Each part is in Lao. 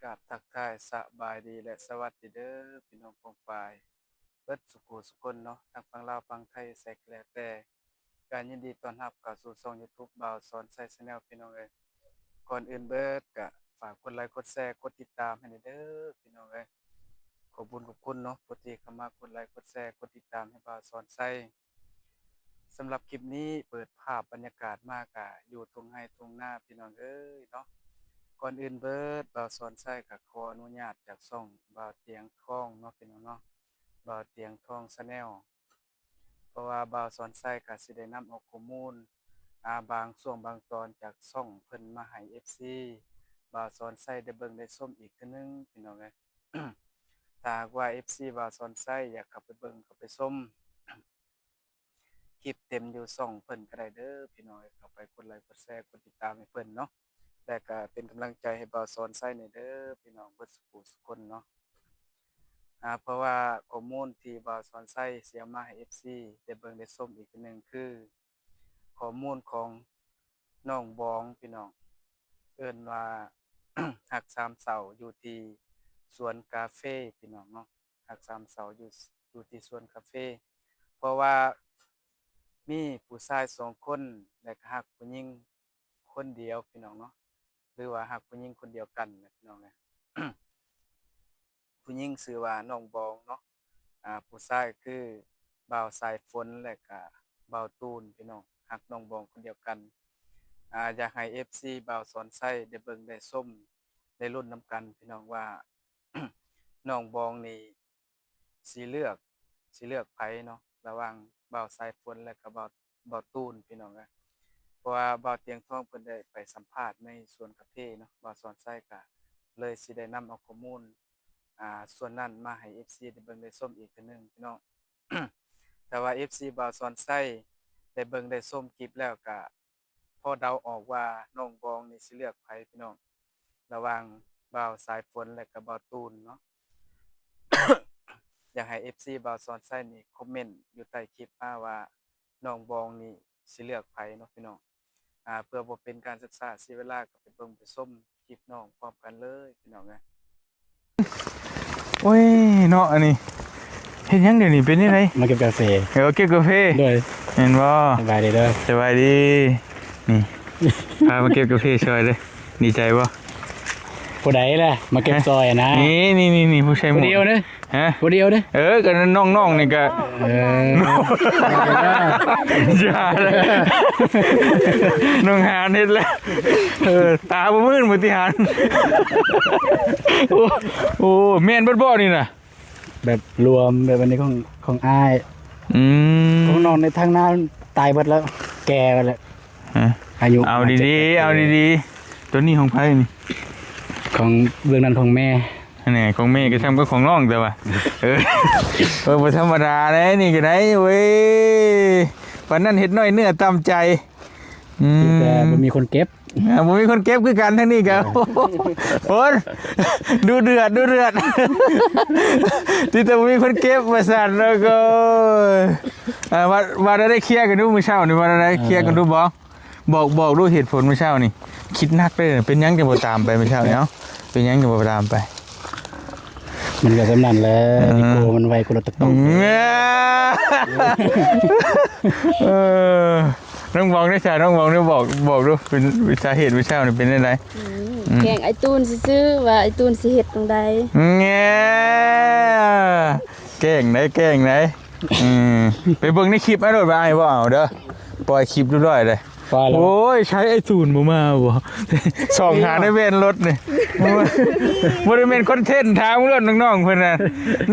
ກາບທັກທາຍສະບາຍດີ ແລະ ສະຫວັດດີເດີພີ່ນ້ອງປ້ອງປາຍເບິດສູ່ຜູ້ສູ່ຄົນເນາະ ທັງຝັ່ງລາວຝັ່ງໄທ ໃສກໍແລ້ວແຕ່ ກະຍິນດີຕ້ອນຮັບເຂົ້າສູ່ຊ່ອງ YouTube ບ່າວສອນໄຊ Channel ພີ່ນ້ອງເອີຍ. ກ່ອນອື່ນເບິດກະຝາກກົດໄລກົດແຊ ກົດຕິດຕາມໃຫ້ແດ່ເດີພີ່ນ້ອງເອີຍ. ຂອບບຸນຂອບຄຸນເນາະ ຜູ້ທີ່ເຂົ້າມາກົດໄລກົດແຊ ກົດຕິດຕາມໃຫ້ບ່າວສອນໄຊ. ສຳລັບຄລິບນີ້ເປີດພາບບັນຍາກາດມາກະຢູ່ທົ່ງໄຮ່ທົ່ງນາພີ່ນ້ອງເອີຍເນາະ. ກ່ອນອື່ນເບີດ ບ່າວສອນໄຊກະຂໍອະນຸຍາດຈາກຊ່ອງບ່າວຕຽງທອງເນາະພີ່ນ້ອງເນາະ ບ່າວຕຽງທອງ Channel ເພາະວ່າບ່າວສອນໄຊກະຊິໄດ້ນຳເອົາຂໍ້ມູນ ອາ ບາງຊ່ວງບາງຕອນຈາກຊ່ອງເພິ່ນມາໃຫ້ ເອັຟຊີ ບ່າວສອນໄຊໄດ້ເບິ່ງໄດ້ຊົມອີກເທື່ອໜຶ່ງພີ່ນ້ອງເອີຍ. ຖ້າຫາກວ່າ ເອັຟຊີ ບ່າວສອນໄຊຢາກເຂົ້າໄປເບິ່ງເຂົ້າໄປຊົມ ຄລິບເຕັມຢູ່ຊ່ອງເພິ່ນກໍໄດ້ເດີພີ່ນ້ອງເອີຍ. ເຂົ້າໄປກົດໄລກົດແຊ ກົດຕິດຕາມໃຫ້ເພິ່ນເນາະ ແລະ ກໍເປັນກຳລັງໃຈໃຫ້ບ່າວສອນໄຊແດ່ເດີພີ່ນ້ອງເບິດສູ່ຜູ້ສູ່ຄົນເນາະ. ອາ ເພາະວ່າຂໍ້ມູນທີ່ບ່າວສອນໄຊຊິເອົາມາໃຫ້ ເອັຟຊີ ໄດ້ເບິ່ງໄດ້ຊົມອີກເທື່ອໜຶ່ງ ຄືຂໍ້ມູນຂອງນ້ອງບອງພີ່ນ້ອງ ເອີ້ນວ່າ ຮັກສາມເສົາຢູ່ທີ່ສວນກາເຟພີ່ນ້ອງເນາະ. ຮັກສາມເສົາຢູ່ ຢູ່ທີ່ສວນກາເຟ ເພາະວ່າມີຜູ້ຊາຍສອງຄົນ ແລະ ກໍຮັກຜູ້ຍິງຄົນດຽວພີ່ນ້ອງເນາະ ຫຼືວ່າຮັກຜູ້ຍິງຄົນດຽວກັນນະພີ່ນ້ອງເອີຍ. ຜູ້ຍິງຊື່ວ່ານ້ອງບອງເນາະ ອາ ຜູ້ຊາຍຄືບ່າວສາຍຝົນ ແລະ ກະບ່າວຕູນພີ່ນ້ອງ ຮັກນ້ອງບອງຄົນດຽວກັນ. ອາ ຢາກໃຫ້ ເອັຟຊີ ບ່າວສອນໄຊໄດ້ເບິ່ງໄດ້ຊົມ ໄດ້ລຸ້ນນຳກັນພີ່ນ້ອງວ່າ ນ້ອງບອງນີ້ ຊິເລືອກ ຊິເລືອກໃຜເນາະ ລະຫວ່າງບ່າວສາຍຝົນ ແລະ ກະບ່າວ ບ່າວຕູນພີ່ນ້ອງເອີຍ. ເພາະວ່າບ່າວຕຽງທອງເພິ່ນໄດ້ໄປສຳພາດໃນສວນກາເຟເນາະ ບ່າວສອນໄຊກະເລີຍຊິໄດ້ນຳເອົາຂໍ້ມູນ ອາ ສ່ວນນັ້ນມາໃຫ້ ເອັຟຊີ ໄດ້ເບິ່ງໄດ້ຊົມອີກເທື່ອໜຶ່ງພີ່ນ້ອງ. ຖ້າວ່າ ເອັຟຊີ ບ່າວສອນໄຊໄດ້ເບິ່ງໄດ້ຊົມຄລິບແລ້ວກະ ພໍເດົາອອກວ່ານ້ອງບອງນີ້ຊິເລືອກໃຜພີ່ນ້ອງ ລະຫວ່າງບ່າວສາຍຝົນ ແລະ ກະບ່າວຕູນເນາະ. ຢາກໃຫ້ ເອັຟຊີ ບ່າວສອນໄຊນີ້ຄອມເມັນຢູ່ໃຕ້ຄລິບມາວ່ານ້ອງບອງນີ້ຊິເລືອກໃຜເນາະພີ່ນ້ອງ. ອາ ເພື່ອບໍ່ເປັນການເສຍເວລາ ກໍໄປເບິ່ງໄປຊົມຄລິບນ້ອງພ້ອມກັນເລີຍພີ່ນ້ອງເອີຍ. ໂອ້ຍເນາະ ອັນນີ້ເຮັດຫຍັງດຽວນີ້ ເປັນຈັ່ງໃດ? ມາເກັບກາເຟ. ເອີ ເກັບກາເຟ. ໂດຍ. ແມ່ນບໍ່? ສະບາຍດີເດີ. ສະບາຍດີ. ນີ້ ພາມາເກັບກາເຟຊ່ອຍເດີ. ດີໃຈບໍ່? ຜູ້ໃດລະມາເກັບຊ່ອຍນະ? ນີ້ໆໆ ຜູ້ຊາຍໝວກ ຜູ້ດຽວເດີ. ຮະ? ຜູ້ດຽວເດ້. ເອີ ກໍນ້ອງໆນີ້ກໍ ເອີ ຢ່າເລີຍ ນ້ອງຫານເຮັດແລ້ວ. ເອີ ຕາບໍ່ມື່ນບໍ່ຕິຫານ. ໂອ້ ໂອ້ ແມ່ນເບິດບໍ່ນີ້ນະ? ແບບລວມ ແບບອັນນີ້ຂອງ ຂອງອ້າຍ. ອືມ ຂອງນ້ອງໃນທາງໜ້າຕາຍເບິດແລ້ວ ແກ່ໄປແລ້ວ. ຮະ? ອາຍຸ ເອົາດີໆ ເອົາດີໆ. ຕົວນີ້ຂອງໃຜນີ້? ຂອງເບື້ອງນັ້ນຂອງແມ່. ອັນນີ້ຂອງແມ່ກໍຊ່ຳກັບຂອງນ້ອງແຕ່ວ່າ ເອີ ເອີ ບໍ່ທຳມະດາເດ້ນີ້ກໍໄດ້ເວີຍ. ປານນັ້ນເຮັດນ້ອຍເນື້ອຕ່ຳໃຈ. ອືມ ແຕ່ບໍ່ມີຄົນເກັບ. ອ່າ ບໍ່ມີຄົນເກັບຄືກັນ ທາງນີ້ກໍ ເອີ ໂອ້ຍ ດຸເດືອດ ດຸເດືອດ. ທີ່ແຕ່ບໍ່ມີຄົນເກັບວ່າຊັ້ນ. ແລ້ວກໍ ເອີ ວ່າ ວ່າໄດ້ເຄຍກັນດູມື້ເຊົ້ານີ້ ວ່າໄດ້ເຄຍກັນດູບໍ່? ບອກ ບອກດູເຫດຜົນມື້ເຊົ້ານີ້. ຄິດໜັກເດີ ເປັນຫຍັງຈຶ່ງບໍ່ຕາມໄປມື້ເຊົ້ານີ້? ເອົ້າ ເປັນຫຍັງຈຶ່ງບໍ່ຕາມໄປ? ມັນກໍສ່ຳນັ້ນແຫຼະ ເອີ ອີໂກ້ມັນໄວກວ່າລົດຕັກໆ. ເອີ ນ້ອງບອງເດ້ ນ້ອງບອງເດ້ ບອກ ບອກດູ ເປັນສາເຫດມື້ເຊົ້ານີ້ເປັນແນວໃດ? ອືມ ອືມ ແກ້ງອ້າຍຕູນຊື່ໆ ວ່າອ້າຍຕູນຊິເຮັດຈັ່ງໃດ. ແງ່ ແກ້ງໃດ ແກ້ງໃດ. ອືມ ໄປເບິ່ງໃນຄລິບອ້າຍໂລດວ່າອ້າຍບໍ່ເອົາເດີ ປ່ອຍຄລິບຮຽບຮ້ອຍເລີຍ. ໂອ້ຍ ໃຊ້ໄອ້ຕູນບໍ່ມາບໍ່? ສ່ອງຫາໃນແວ່ນລົດນີ້ ບໍ່ໄດ້ແມ່ນຄອນເທັນ ຖາມເລື່ອງນ້ອງໆເພິ່ນນະ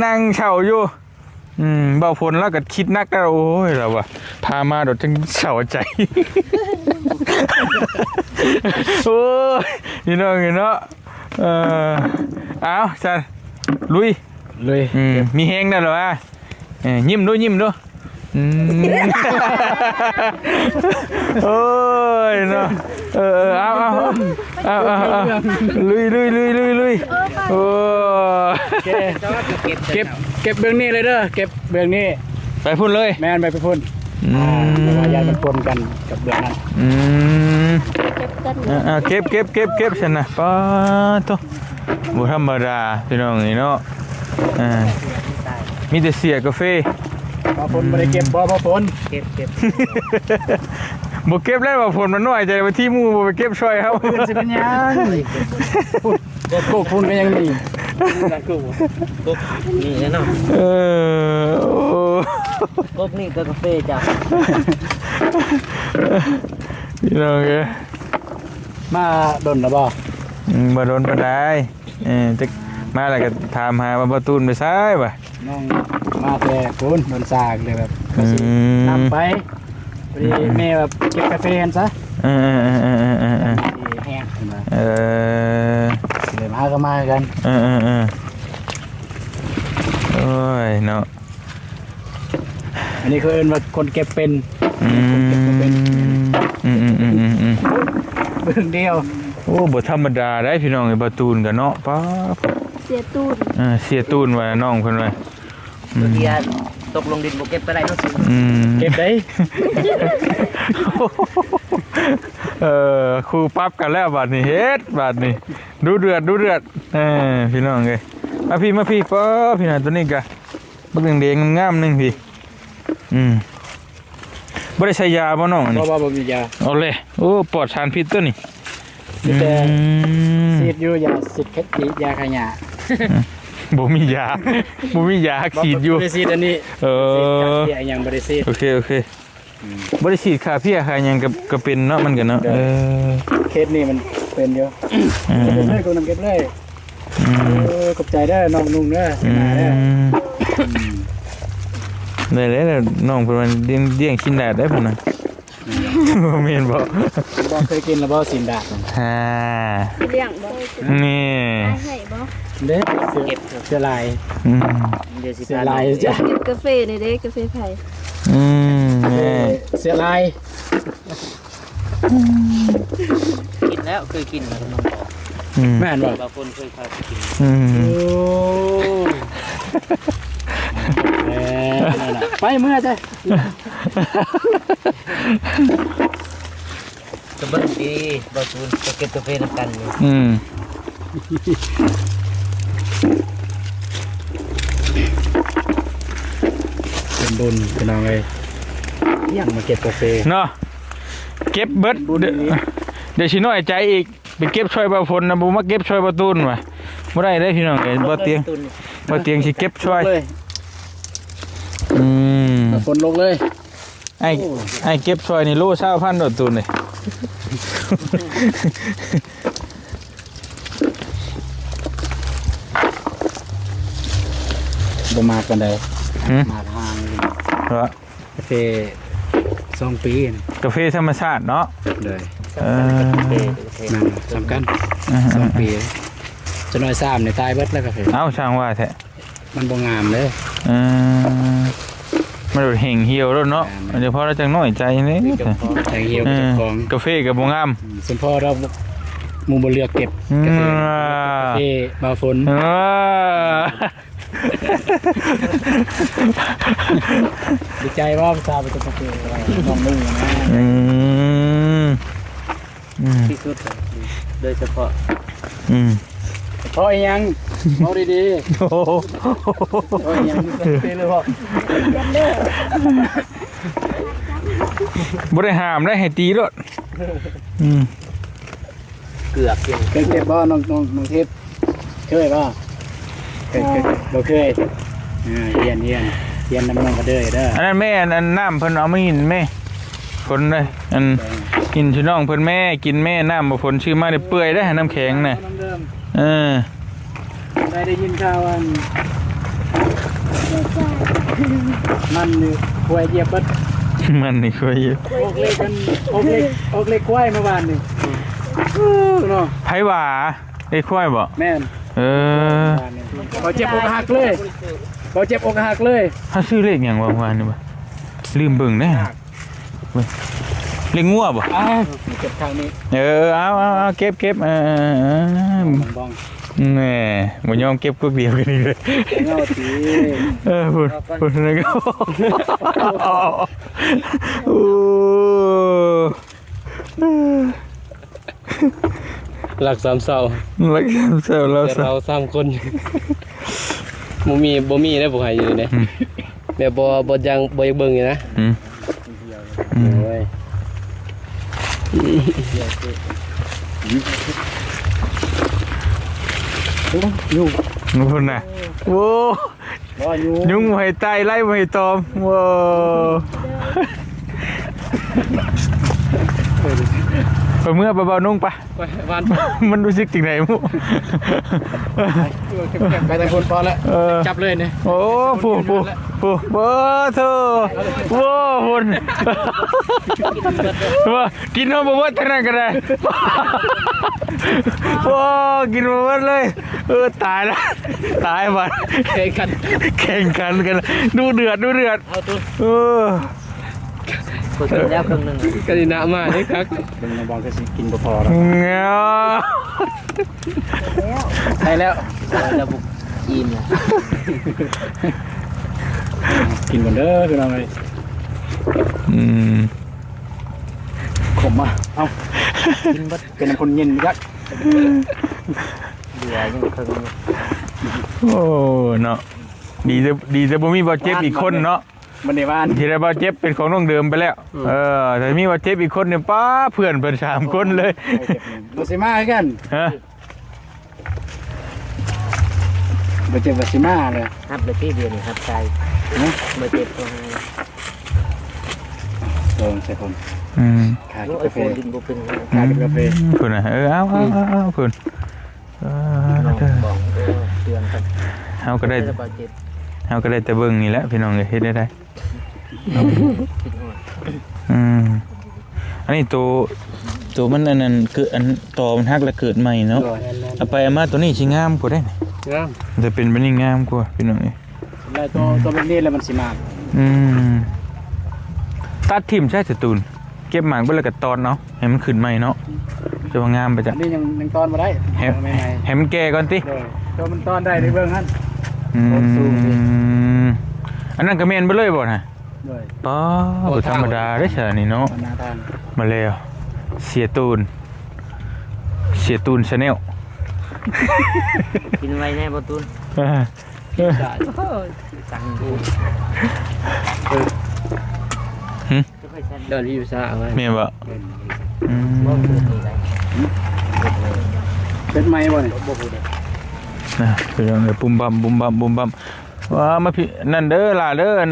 ນັ່ງເຊົາຢູ່. ອືມ ເບົາຝົນລາວກໍຄິດໜັກແລ້ວ ໂອ້ຍ ລາວວ່າ ພາມາໂດດຈັ່ງເຊົາໃຈ. ໂອ້ຍ ພີ່ນ້ອງເອີຍເນາະ. ເອີ ເອົາຊັ້ນ ລຸຍ ລຸຍ. ອືມ ມີແຮງແລ້ວລະວ່າ. ເອີ ຍິ້ມດູ ຍິ້ມດູ. ອືມ ໂອ້ຍເນາະ. ເອີ ເອີ ເອົາ ເອົາ ລຸຍ ລຸຍ ລຸຍ ລຸຍ ລຸຍ. ໂອ້ ເກັບ ເກັບເບື້ອງນີ້ເລີຍເດີ ເກັບເບື້ອງນີ້ ໄປພຸ້ນເລີຍ. ແມ່ນ ໄປ ໄປພຸ້ນ. ອືມ ອ່າ ເພາະວ່າຢ້ານມັນປົນກັນກັບເບື້ອງນັ້ນ ອືມ ເກັບກັນ ອ່າ ເກັບ ເກັບ ເກັບ ເກັບຊັ້ນນະ ປາດໂທ້ ບໍ່ທຳມະດາພີ່ນ້ອງເອີຍເນາະ ອ່າ ມີແຕ່ເສຍກາເຟ ບ່າວຝົນບໍ່ໄດ້ເກັບບໍ່ ບ່າວຝົນ ເກັບ ເກັບ ບໍ່ເກັບແລ້ວ ບ່າວຝົນມັນນ້ອຍໃຈ ບາງທີໝູ່ບໍ່ໄປເກັບຊ່ອຍເຮົາ ອື່ນຊິເປັນຫຍັງ ກົກພຸ້ນກໍຍັງມີ ກົກນີ້ແຫຼະເນາະ ເອີ ໂອ້ ກົກນີ້ກໍກາເຟຈ້າ ພີ່ນ້ອງເອີຍ ມາດົນແລ້ວບໍ່? ອືມ ບໍ່ດົນປານໃດ ເອີ ຈັກມາແລ້ວກໍຖາມຫາວ່າບ່າວຕູນໄປໃສວະ ນ້ອງມາແຕ່ພຸ້ນ ດົນຊາກເລີຍແບບ ອືມ ນຳໄປ ພໍດີ ອືມ ແມ່ແບບເກັບກາເຟຫັ້ນຊະ ເອີໆ ແຫ້ງເພິ່ນວ່າ ເອີ ເລີຍມາກໍມາຄືກັນ ເອີໆ ໂອ້ຍເນາະ ອັນນີ້ເຂົາເອີ້ນວ່າຄົນເກັບເປັນ ອືມ ຄົນເກັບບໍ່ເປັນ ອືມໆໆໆໆ ເບິ່ງດຽວ ໂອ້ ບໍ່ທຳມະດາໄດ໋ພີ່ນ້ອງເອີຍ ບ່າວຕູນກໍເນາະ ປາ ເສຍຕູນ ເອີ ເສຍຕູນວ່ານ້ອງເພິ່ນວ່າ ອືມ ຕົກລົງດິນບໍ່ເກັບກໍໄດ້ເນາະ ອືມ ເກັບໄດ້ ເອີ ຄູ່ປັບກັນແລ້ວບາດນີ້ ເຮັດບາດນີ້ ດຸເດືອດ ດຸເດືອດ ເອີ ພີ່ນ້ອງເອີຍ ມາພີ້ ມາພີ້ ປ້າ ພີ່ນ້ອງ ຕົວນີ້ກະບັກແດງໆງາມໆໜຶ່ງພີ້ ອືມ ບໍ່ໄດ້ໃສ່ຢາບໍ່ນ້ອງອັນນີ້? ບໍ່ ບໍ່ ບໍ່ມີຢາ ເອົາເລີຍ ໂອ້ ປອດສານພິດຕົວນີ້ ມີແຕ່ ອືມ ສີດຢູ່ ຢາສີດ ຢາຂ້າຫຍ້າ ບໍ່ມີຢາ ບໍ່ມີຢາຮັກສີດຢູ່ ບໍ່ໄດ້ສີດອັນນີ້ ເອີ ສີດຢາຫຍັງບໍ່ໄດ້ສີດ ໂອເຄ ໂອເຄ ອືມ ບໍ່ໄດ້ສີດຂ້າເພຍຂ້າຫຍັງກໍ ກໍເປັນເນາະ ມັນກໍເນາະ ໂດຍ ເອີ ເຄສນີ້ມັນເປັນຢູ່ ອືມ ເກັບເລີຍ ຕົວນັ້ນເກັບເລີຍ ອືມ ເອີ ຂອບໃຈເດີນ້ອງນຸ່ງເດີ ອືມ ໄດ້ແລ້ວ ນ້ອງເພິ່ນວ່າລ້ຽງ ລ້ຽງຊີ້ນດາດໄດ້ເພິ່ນນະ ບໍ່ແມ່ນບໍ່? ບໍ່ເຄີຍກິນແລ້ວບໍ່ຊີ້ນດາດ? ອ່າ ຊິລ້ຽງບໍ່? ນີ້ ອ້າຍໃຫ້ບໍ່? ເດ້ ເສຍ ເສຍຫຼາຍ ອືມ ເສຍຫຼາຍ ເກັບກາເຟນີ້ເດ້ ກາເຟໃຜ? ອືມ ເສຍຫຼາຍ ກິນແລ້ວ ເຄີຍກິນແລ້ວ ອືມ ແມ່ນບໍ່? ບາງຄົນເຄີຍພາໄປກິນ ອືມ ໂອ້ ແມ່ນແລ້ວ ໄປເມືອເຈົ້າ ກະເບິ່ງດີ ບໍ່ສູນ ໄປເກັບກາເຟນຳກັນນີ້ ອືມ ເປັນບຸນພີ່ນ້ອງເອີຍ ຍັງມາເກັບກາເຟເນາະ ເກັບເບິດ ເປັນບຸນອີ່ຫຼີ ດຽວຊິນ້ອຍໃຈອີກ ໄປເກັບຊ່ອຍບ່າວຝົນນະ ບໍ່ມາເກັບຊ່ອຍບ່າວຕູນວ່າ ບໍ່ໄດ້ເດ້ພີ່ນ້ອງເອີຍ ບ່າວຕຽງ ບ່າວຕຽງຊິເກັບຊ່ອຍ ອືມ ບ່າວຝົນລົງເລີຍ ອ້າຍ ໂອ້ ອ້າຍເກັບຊ່ອຍນີ້ໂລຊາວພັນໂດດຕູນນີ້ ບໍ່ມາກປານໃດ ຫື ມາກຫ່າງ ເພາະ ກາເຟສອງປີ ກາເຟທຳມະຊາດເນາະ ໂດຍ ເອີ ແມ່ນ ສຳຄັນ ເອີ ສອງປີ ຈະໜ້ອຍສາມນີ້ຕາຍເບິດແລ້ວກາເຟ ເອົ້າ ຊ່າງວ່າແທ້ ມັນບໍ່ງາມເດ້ ເອີ ມັນເຫັ່ງຫ່ຽວໂລດເນາະ ແມ່ນ ເພາະລາວຈັ່ງນ້ອຍໃຈນີ້ ແຮງຫ່ຽວເຈົ້າຂອງ ເອີ ກາເຟກໍບໍ່ງາມ ອືມ ສົມພໍລາວໝູ່ບໍ່ເລືອກເກັບ ອືມ ກາເຟ ກາເຟບ່າວຝົນ ເອີ ດີໃຈບໍ່ ພາສາເປັນຕົວເປັນຕົວ ນ້ອງໜຶ່ງນະ ອືມ ອືມ ທີ່ສຸດ ໂດຍສະເພາະ ອືມ ສະເພາະອີ່ຫຍັງ ເວົ້າດີໆ ໂອ້ໂຫ ສະເພາະອີ່ຫຍັງ ເປັນເລີຍບໍ່ ບໍ່ໄດ້ຫ້າມໄດ້ ໃຫ້ຕີໂລດ ອືມ ເກືອບ ເຄີຍເກັບບໍ່ ນ້ອງ ນ້ອງ ນ້ອງທິບ? ເຄີຍບໍ່? ເຄີຍ ເຄີຍ ບໍ່ເຄີຍ ອ່າ ຮຽນ ຮຽນ ຮຽນນຳນ້ອງກະເດີຍເດີ ອັນນັ້ນແມ່ ອັນ ອັນນ້ຳເພິ່ນເອົາມາກິນແມ່ ຄົນເດີ ອັນ ເອີ ກິນຊື່ນ້ອງເພິ່ນແມ່ ກິນແມ່ ນ້ຳບໍ່ຝົນຊື້ມາໄດ້ເປື່ອຍເດ້ ນ້ຳແຂງນະ ນ້ຳເດີມ ເອີ ໄດ້ ໄດ້ຍິນຂ່າວອັນ ມັນນີ້ຄວາຍຢຽບເບິດ ມັນນີ້ຄວາຍຢຽບ ອອກເລກກັນ ອອກເລກ ອອກເລກຄວາຍເມື່ອວານນີ້ ເນາະ ໃຜວ່າ? ເລກຄວາຍບໍ່? ແມ່ນ ເອີ ບ່າວເຈັບອົກຫັກເລີຍ ບ່າວເຈັບອົກຫັກເລີຍ ເຮົາຊື້ເລກຫຍັງວະ ວານນີ້ວະ ລືມເບິ່ງເດ້ ເບິ່ງ ລ້ຽງງົວບໍ່? ອ້າວ ເກັບຂ້າງນີ້ ເອີ ເອົາ ເອົາ ເອົາ ເກັບ ເກັບ ເອີ ເອີ ເອີ ບ້ອງໆ ແໝ່ ບໍ່ຍອມເກັບກົກດຽວກັນອີກເລີຍ ເອົາຕິ ເອີ ພຸ້ນ ພຸ້ນ ໂອ້ ລັກສາມເຊົ້າ ລັກສາມເຊົ້າ ລາວ ແຕ່ເຮົາສາມຄົນ ບໍ່ມີ ບໍ່ມີເດ້ ບໍ່ໃຫ້ຢູ່ເດ້ ອືມ ແບບບໍ່ ບໍ່ຢາກ ບໍ່ຢາກເບິ່ງນີ້ນະ ອືມ ອືມ ໂອ້ຍ ໂອ້ຍ ຍຸງ ພຸ້ນນະ ໂອ້ ບໍ່ ຍຸງບໍ່ໃຫ້ໄຕ່ ໄລ່ບໍ່ໃຫ້ຕອມ ໂອ້ ໄປເມືອໄປ ເບົານຸ່ງ ໄປ ໄປບ້ານ ມັນຮູ້ສຶກຈັ່ງໃດໝູ່? ໄປທາງພຸ້ນກ່ອນລະ ເອີ ຈັບເລີຍນີ້ ໂອ້ ຜູ້ ຜູ້ ຜູ້ ໂອ້ ໂທ້ ໂອ້ ພຸ້ນ ວ່າ ກິນເຮົາບໍ່ເບິດທາງນັ້ນກໍໄດ້ ໂອ້ ກິນບໍ່ເບິດເລີຍ ເອີ ຕາຍລະ ຕາຍບາດ ແຂ່ງຂັນ ແຂ່ງຂັນກັນ ດຸເດືອດ ດຸເດືອດ ເອົາຕຸ ເອີ ຂ້ອຍກິນແລ້ວເຄິ່ງໜຶ່ງ ກະດີນະມາເດ້ຄັກ ເບິ່ງນ້ອງບອງຄືຊິກິນບໍ່ພໍແລ້ວ ເງາ ໄດ້ແລ້ວ ແລ້ວບໍ່ອີ່ມລະ ກິນກ່ອນເດີພີ່ນ້ອງເອີຍ ອືມ ຂົມມາ ເອົາ ກິນເບິດ ເປັນນ້ຳຄົນເຢັນຈັກ ເຫຼືອຍັງເຄິ່ງ ໂອ້ ເນາະ ດີແຕ່ ດີແຕ່ບໍ່ມີບາດເຈັບອີກຄົນເນາະ ມັນໄດ້ຫວານ ທີ່ໄດ້ບາດເຈັບເປັນຂອງນ້ອງເດີມໄປແລ້ວ ອືມ ເອີ ຖ້າມີບາດເຈັບອີກຄົນນີ້ ປ້າ ເພື່ອນເພິ່ນສາມຄົນເລີຍ ບໍ່ຊິມາຄືກັນ ຮະ ບໍ່ເຈັບວ່າຊິມາເລີຍ ຮັບເລີຍຕິ ດຽວນີ້ຮັບໃສ່ ຮະ ບໍ່ເຈັບກໍໃຫ້ ລອງໃສ່ຄົນ ອືມ ຂາຍກາເຟ ໂອ້ຍ ໂຟນດິນບໍ່ເປັນ ຂາຍກາເຟ ອືມ ພຸ້ນນະ ເອີ ເອົາ ເອົາ ເອົາ ເອົາ ພຸ້ນ ເອີ ເຮົາກໍໄດ້ ເຮົາກໍໄດ້ແຕ່ເບິ່ງນີ້ແຫຼະພີ່ນ້ອງເອີຍ ເຮັດແນວໃດ ອືມ ອັນນີ້ໂຕ ໂຕມັນອັນນັ້ນ ຄືອັນຕໍມັນຫັກແລ້ວເກີດໃໝ່ເນາະ ໂດຍ ເອົາໄປເອົາມາໂຕນີ້ຊິງາມກວ່າເດ້ ງາມ ແຕ່ເປັນແບບນີ້ງາມກວ່າພີ່ນ້ອງເອີຍ ແລ້ວໂຕ ໂຕແບບນີ້ແລ້ວມັນຊິງາມ ອືມ ຕັດຖິ້ມໃຊ້ສະຕູນ ເກັບໝາກເບິດແລ້ວກໍຕອນເອົາ ໃຫ້ມັນຂຶ້ນໃໝ່ເນາະ ຈະວ່າງາມໄປຈ້ະ ອັນນີ້ຍັງ ຍັງຕອນບໍ່ໄດ້ ໃຫ້ ໃຫ້ມັນແກ່ກ່ອນຕິ ໂດຍ ໂຕມັນຕອນໄດ້ ໄດ້ເບິ່ງຫັ້ນ ອືມ ໂຕມັນສູງຕິ ອັນນັ້ນກໍແມ່ນເບິດເລີຍບໍ່ນະ? ໂດຍ ປ້າ ບໍ່ທຳມະດາເດ້ຊະນີ້ເນາະ ມາແລ້ວ ເສຍຕູນ ເສຍຕູນ Channel ກິນໄວແນ່ບໍ່ຕູນ ເອີ ເອີ ໂອ້ຍ ສັ່ງ ເອີ ຫຶ? ດອນວິວຊາເອົາໄວ້ ແມ່ນບໍ່? ອືມ ບໍ່ເປີດນີ້ໄດ້ ເປີດໃໝ່ບໍ່ນີ້? ບໍ່ຮູ້ເດ້ ນະ ເປັນຫຍັງເອີຍ ປຸ້ມບັ້ມ ບຸ້ມບັ້ມ ບຸ້ມບັ້ມ ວ່າມາພີ້ ນັ້ນເດີຫຼ້າເດີ ອັນ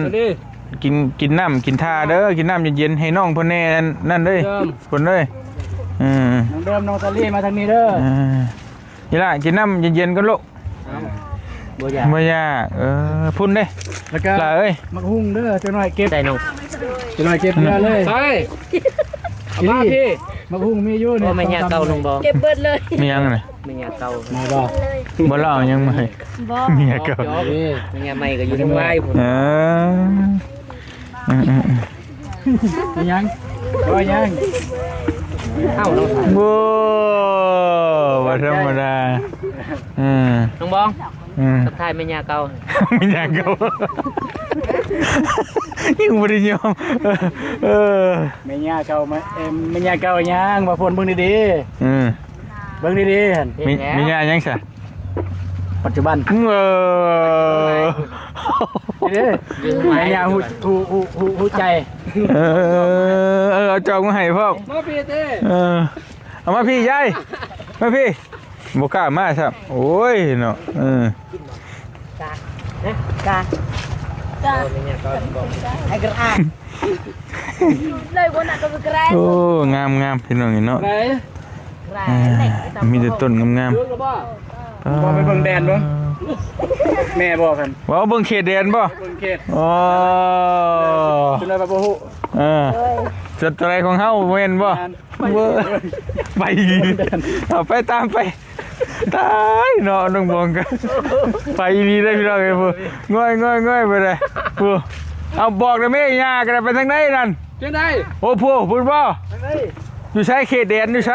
ກິນ ກິນນ້ຳ ກິນທ່າເດີ ກິນນ້ຳເຢັນໆ ໃຫ້ນ້ອງເພິ່ນແດ່ ອັນນັ້ນເດີ ເດີມ ເພິ່ນເດີ ເອີ ນ້ອງເດີມ ນ້ອງສາລີ ມາທາງນີ້ເດີ ເອີ ອີຫຼ້າ ກິນນ້ຳເຢັນໆກ່ອນລູກ ເອົ້າ ບໍ່ຢາກ ບໍ່ຢາກ ເອີ ພຸ້ນເດ້ ແລ້ວກໍຫຼ້າເອີຍ ໝາກຫຸ່ງເດີ ຈັກໜ້ອຍເກັບ ໃສ່ໜຸ່ມ ຈັກໜ້ອຍເກັບເຮືອເລີຍ ໃສ່ ເອົາມາພີ້ ໝາກຫຸ່ງມີຢູ່ນີ້ ໂອ້ ແມ່ຍ່າເກົ່າໜຶ່ງບໍ່ ເກັບເບິດເລີຍ ມີຫຍັງນະ ແມ່ຍ່າເກົ່າ ມາບໍ່ ບໍ່ລະເອົາຫຍັງມາໃຫ້ ບໍ່ ເມຍເກົ່າ ແມ່ຍ່າໃໝ່ກໍຢູ່ທາງວາຍພຸ້ນ ເອີ ເອີໆໆ ເປັນຫຍັງ ວ່າຫຍັງ ເອົ້າ ໂອ້ ບໍ່ທຳມະດາ ເອີ ນ້ອງບອງ ອືມ ທັກທາຍແມ່ຍ່າເກົ່າ ແມ່ຍ່າເກົ່າ ຍັງບໍ່ໄດ້ຍອມ ເອີ ແມ່ຍ່າເກົ່າ ແມ່ ເອີ ແມ່ຍ່າເກົ່າຫຍັງ ວ່າພວນເບິ່ງດີໆ ອືມ ເບິ່ງດີໆຫັ້ນ ແມ່ ແມ່ຍ່າຫຍັງຊະ ປັດຈຸບັນ ເອີ ນີ້ເດ້ ແມ່ຍ່າຮູ້ ຮູ້ ຮູ້ ຮູ້ ຮູ້ໃຈ ເອີ ເອີ ເອີ ເອົາຈອກມາໃຫ້ພ້ອມ ມາພີ້ເຕ້ ເອີ ເອົາມາພີ້ຍາຍ ມາພີ້ ບໍ່ກ້າມາຊ້ຳ ໂອ້ຍເນາະ ເອີ ກາ ກາ ກາ ໃຫ້ກະອາ ເລີຍບໍ່ນະກໍແກຣ ໂອ້ ງາມໆ ພີ່ນ້ອງເນາະ ເອີ ມີແຕ່ຕົ້ນງາມໆ ເບິ່ງແລ້ວບໍ່ ອ່າ ບໍ່ໄປເບິ່ງແດນເບິ່ງ ແມ່ບໍ່ຄັນ ວ່າເບິ່ງເຂດແດນບໍ່ ເບິ່ງເຂດ ອໍ ເປັນໄດ້ວ່າບໍ່ຮູ້ ເອີ ເອີ ຈະຕົວໃດຂອງເຮົາ ແມ່ນບໍ່? ແມ່ນ ເວີ ໄປອີ່ຫຼີ ເອົາໄປຕາມໄປ ຕາຍເນາະ ນ້ອງບອງກໍໄປອີ່ຫຼີເດ້ພີ່ນ້ອງເອີຍ ຜູ້ງ່ອຍໆໆ ໄປເດ້ ຜູ້ ເອົາບອກແດ່ແມ່ ຍ່າກໍໄດ້ໄປທາງໃດນັ້ນ ຈັ່ງໃດ? ໂອ້ ພຸ້ນ ພຸ້ນບໍ່? ຈັ່ງໃດ? ຢູ່ໃສ? ເຂດແດນຢູ່ໃສ?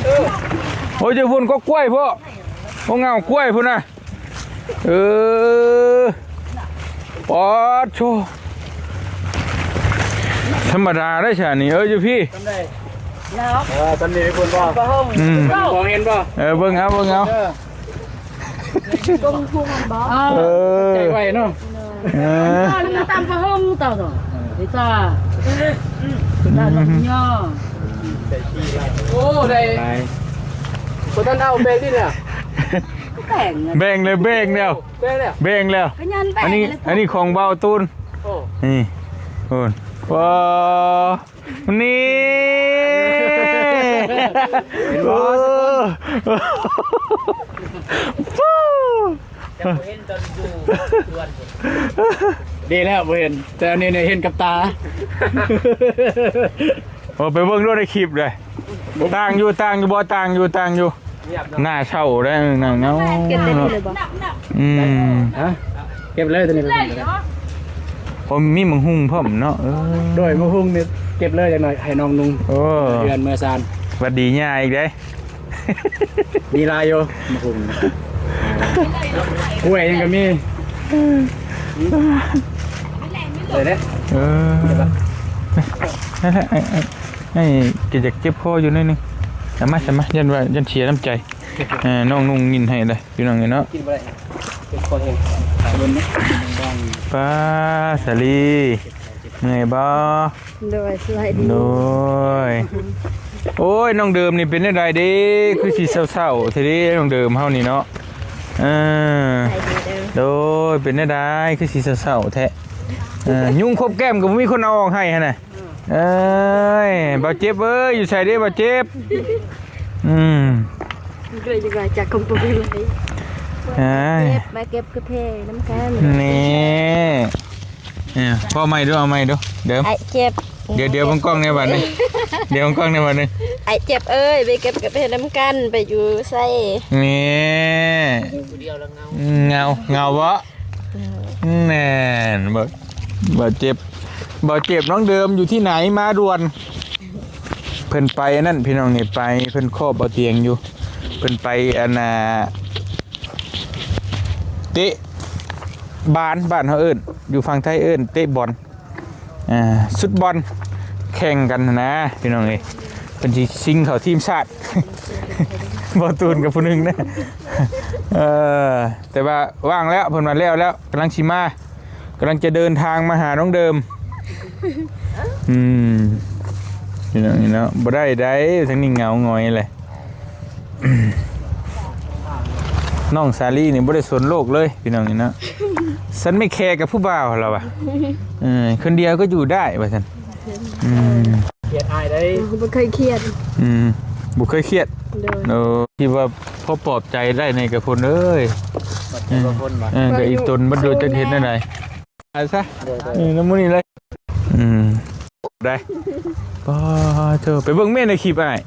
ເອີ ໂອ້ຍ ຢູ່ພຸ້ນກໍກ້ວຍພຸ້ນ ໂອ້ ເຫງົາກ້ວຍພຸ້ນນະ. ເອີ ປາດໂທ້ ທຳມະດາໄດ໋ຊະນີ້. ເອີ ຢູ່ພີ້ ເອີ ຕຳນີ້ພຸ້ນບໍ່? ອືມ ມອງເຫັນບໍ່? ເອີ ເບິ່ງເອົາ ເບິ່ງເອົາ ເອີ ເບິ່ງພຸ້ນບໍ່? ເອີ ໃຈໄວເນາະ. ເອີ ແລ້ວມັນຕຳປາຫົງເຕົ້າເນາະ ເອີ ເວຕາ ເວຕາ ອືມ ດອກຫຍ້າ. ໂອ້ ໄດ້ ບໍ່ທັນເອົາແບ່ງຕິເນຍ? ແບ່ງ ແບ່ງແລ້ວ ແບ່ງແລ້ວ ແບ່ງແລ້ວ ແບ່ງແລ້ວ. ອັນນີ້ ອັນນີ້ຂອງບ່າວຕູນ. ໂອ້ ນີ້ ໂອ້ ວ້າ ນີ້ ເຫັນບໍ່? ໂອ້ ຈະບໍ່ເຫັນຕອນຢູ່ສວນ ດີແລ້ວບໍ່ເຫັນ ແຕ່ອັນນີ້ເຫັນກັບຕາ. ໂອ້ ໄປເບິ່ງດູໃນຄລິບເລີຍ ຕ່າງຢູ່ ຕ່າງຢູ່ບໍ່? ຕ່າງຢູ່ ຕ່າງຢູ່. ໜ້າເສົ້າເດ້ ໜ້າເຫງົາ. ເກັບໄດ້ເລີຍບໍ່? ອືມ ຮະ ເກັບເລີຍ ຕົວນີ້ເລີຍ. ໂອ້ ມີໝາກຫຸ່ງພ້ອມເນາະ. ເອີ ໂດຍ ໝາກຫຸ່ງນີ້ເກັບເລີຍ ຈັກໜ່ອຍໃຫ້ນ້ອງນຸ່ງ. ໂອ້ ເຮືອນເມືອຊານ. ຫວັດດີຍ່າອີກເດ້. ມີຫຼາຍຢູ່ໝາກຫຸ່ງ ກ້ວຍຫຍັງກໍມີ. ເອີ ເອີ ນັ້ນແຫຼະ ໄອ້ ໄອ້ກໍຢາກເຈັບຄໍຢູ່ໜ້ອຍໜຶ່ງ. ເອົາມາ ເອົາມາ ຢ້ານວ່າ ຢ້ານເສຍນ້ຳໃຈ. ເອີ ນ້ອງນຸ່ງຍິນໃຫ້ເລີຍ ພີ່ນ້ອງເອີຍເນາະ. ກິນບໍ່ໄດ້ ເຈັບຄໍແຮງ. ປ້າ ສາລີ ເມື່ອຍບໍ່? ໂດຍ ສະບາຍດີ. ໂດຍ ໂອ້ຍ ນ້ອງເດີມນີ້ເປັນແນວໃດເດ້? ຄືຊິເສົ້າໆແທ້ເດ້ ນ້ອງເດີມເຮົານີ້ເນາະ. ເອີ ສະບາຍດີເດີ. ໂດຍ ເປັນແນວໃດ ຄືຊິເສົ້າໆແທ້? ເອີ ຍຸງຄົບແກ້ມກໍບໍ່ມີຄົນເອົາອອກໃຫ້ຫັ້ນນະ. ເອີຍ ບ່າວເຈັບເອີຍ ຢູ່ໃສເດ້ບ່າວເຈັບ? ອືມ ເກີດຢູ່ວ່າຈາກຄຳປຶກເລີຍ. ເອີຍ ເກັບ ມາເກັບກາແຟນຳກັນ. ນີ້ ເອີ ພໍໃໝ່ດູ ເອົາໃໝ່ດູ ເດີມ ອ້າຍເຈັບ. ດຽວ ດຽວເບິ່ງກ້ອງແດ່ບາດນີ້ ດຽວເບິ່ງກ້ອງແດ່ບາດນີ້. ອ້າຍເຈັບເອີຍ ໄປເກັບກາແຟນຳກັນ ໄປຢູ່ໃສ? ນີ້ ເຫງົາ ເຫງົາບໍ່? ແມ່ນ ບໍ່ ບໍ່ເຈັບ ບໍ່ເຈັບ. ນ້ອງເດີມຢູ່ທີ່ໄຫນ? ມາດ່ວນ. ເພິ່ນໄປອັນນັ້ນ ພີ່ນ້ອງນີ້ ໄປ ເພິ່ນຄອບເອົາຕຽງຢູ່ ເພິ່ນໄປອັນນ່າ ເຕະບານ ບ້ານເຮົາເອີ້ນ ຢູ່ຝັ່ງໄທເອີ້ນເຕະບອນ. ອ່າ ຊຸດບອນແຂ່ງກັນຫັ້ນນະ ພີ່ນ້ອງເອີຍ. ເພິ່ນຊິຊິງເຂົ້າທີມຊາດ ບ່າວຕູນກັບຜູ້ໜຶ່ງນະ. ເອີ ແຕ່ວ່າວ່າງແລ້ວ ເພິ່ນວ່າແລ້ວແລ້ວ ກຳລັງຊິມາ ກຳລັງຈະເດີນທາງມາຫານ້ອງເດີມ. ອືມ ພີ່ນ້ອງເນາະ ບໍ່ໄດ້ໃດ ທາງນີ້ເຫງົາຫງອຍເລີຍ. ນ້ອງສາລີນີ້ບໍ່ໄດ້ສົນໂລກເລີຍ ພີ່ນ້ອງເນາະ. ສັນໄມ່ແຄກັບຜູ້ບ່າວ ລາວວ່າ ເອີ ຄົນດຽວກໍຢູ່ໄດ້ ວ່າຊັ້ນ. ອືມ ຄຽດອ້າຍໄດ໋. ບໍ່ເຄີຍຄຽດ. ອືມ ບໍ່ເຄີຍຄຽດ. ໂດຍ ໂອ້ ທີ່ວ່າພໍປອບໃຈໄດ້ໃນກະພົນເອີຍ. ເອີ ກະອີຕົນບໍ່ຮູ້ຈັກເຮັດແນວໃດ. ໄປຊະ ເອີ ນຳມື້ນີ້ເລີຍ. ອືມ ໄດ້ ປ້າໂທ້ ໄປເບິ່ງແມ່ໃນຄລິບອ້າຍ.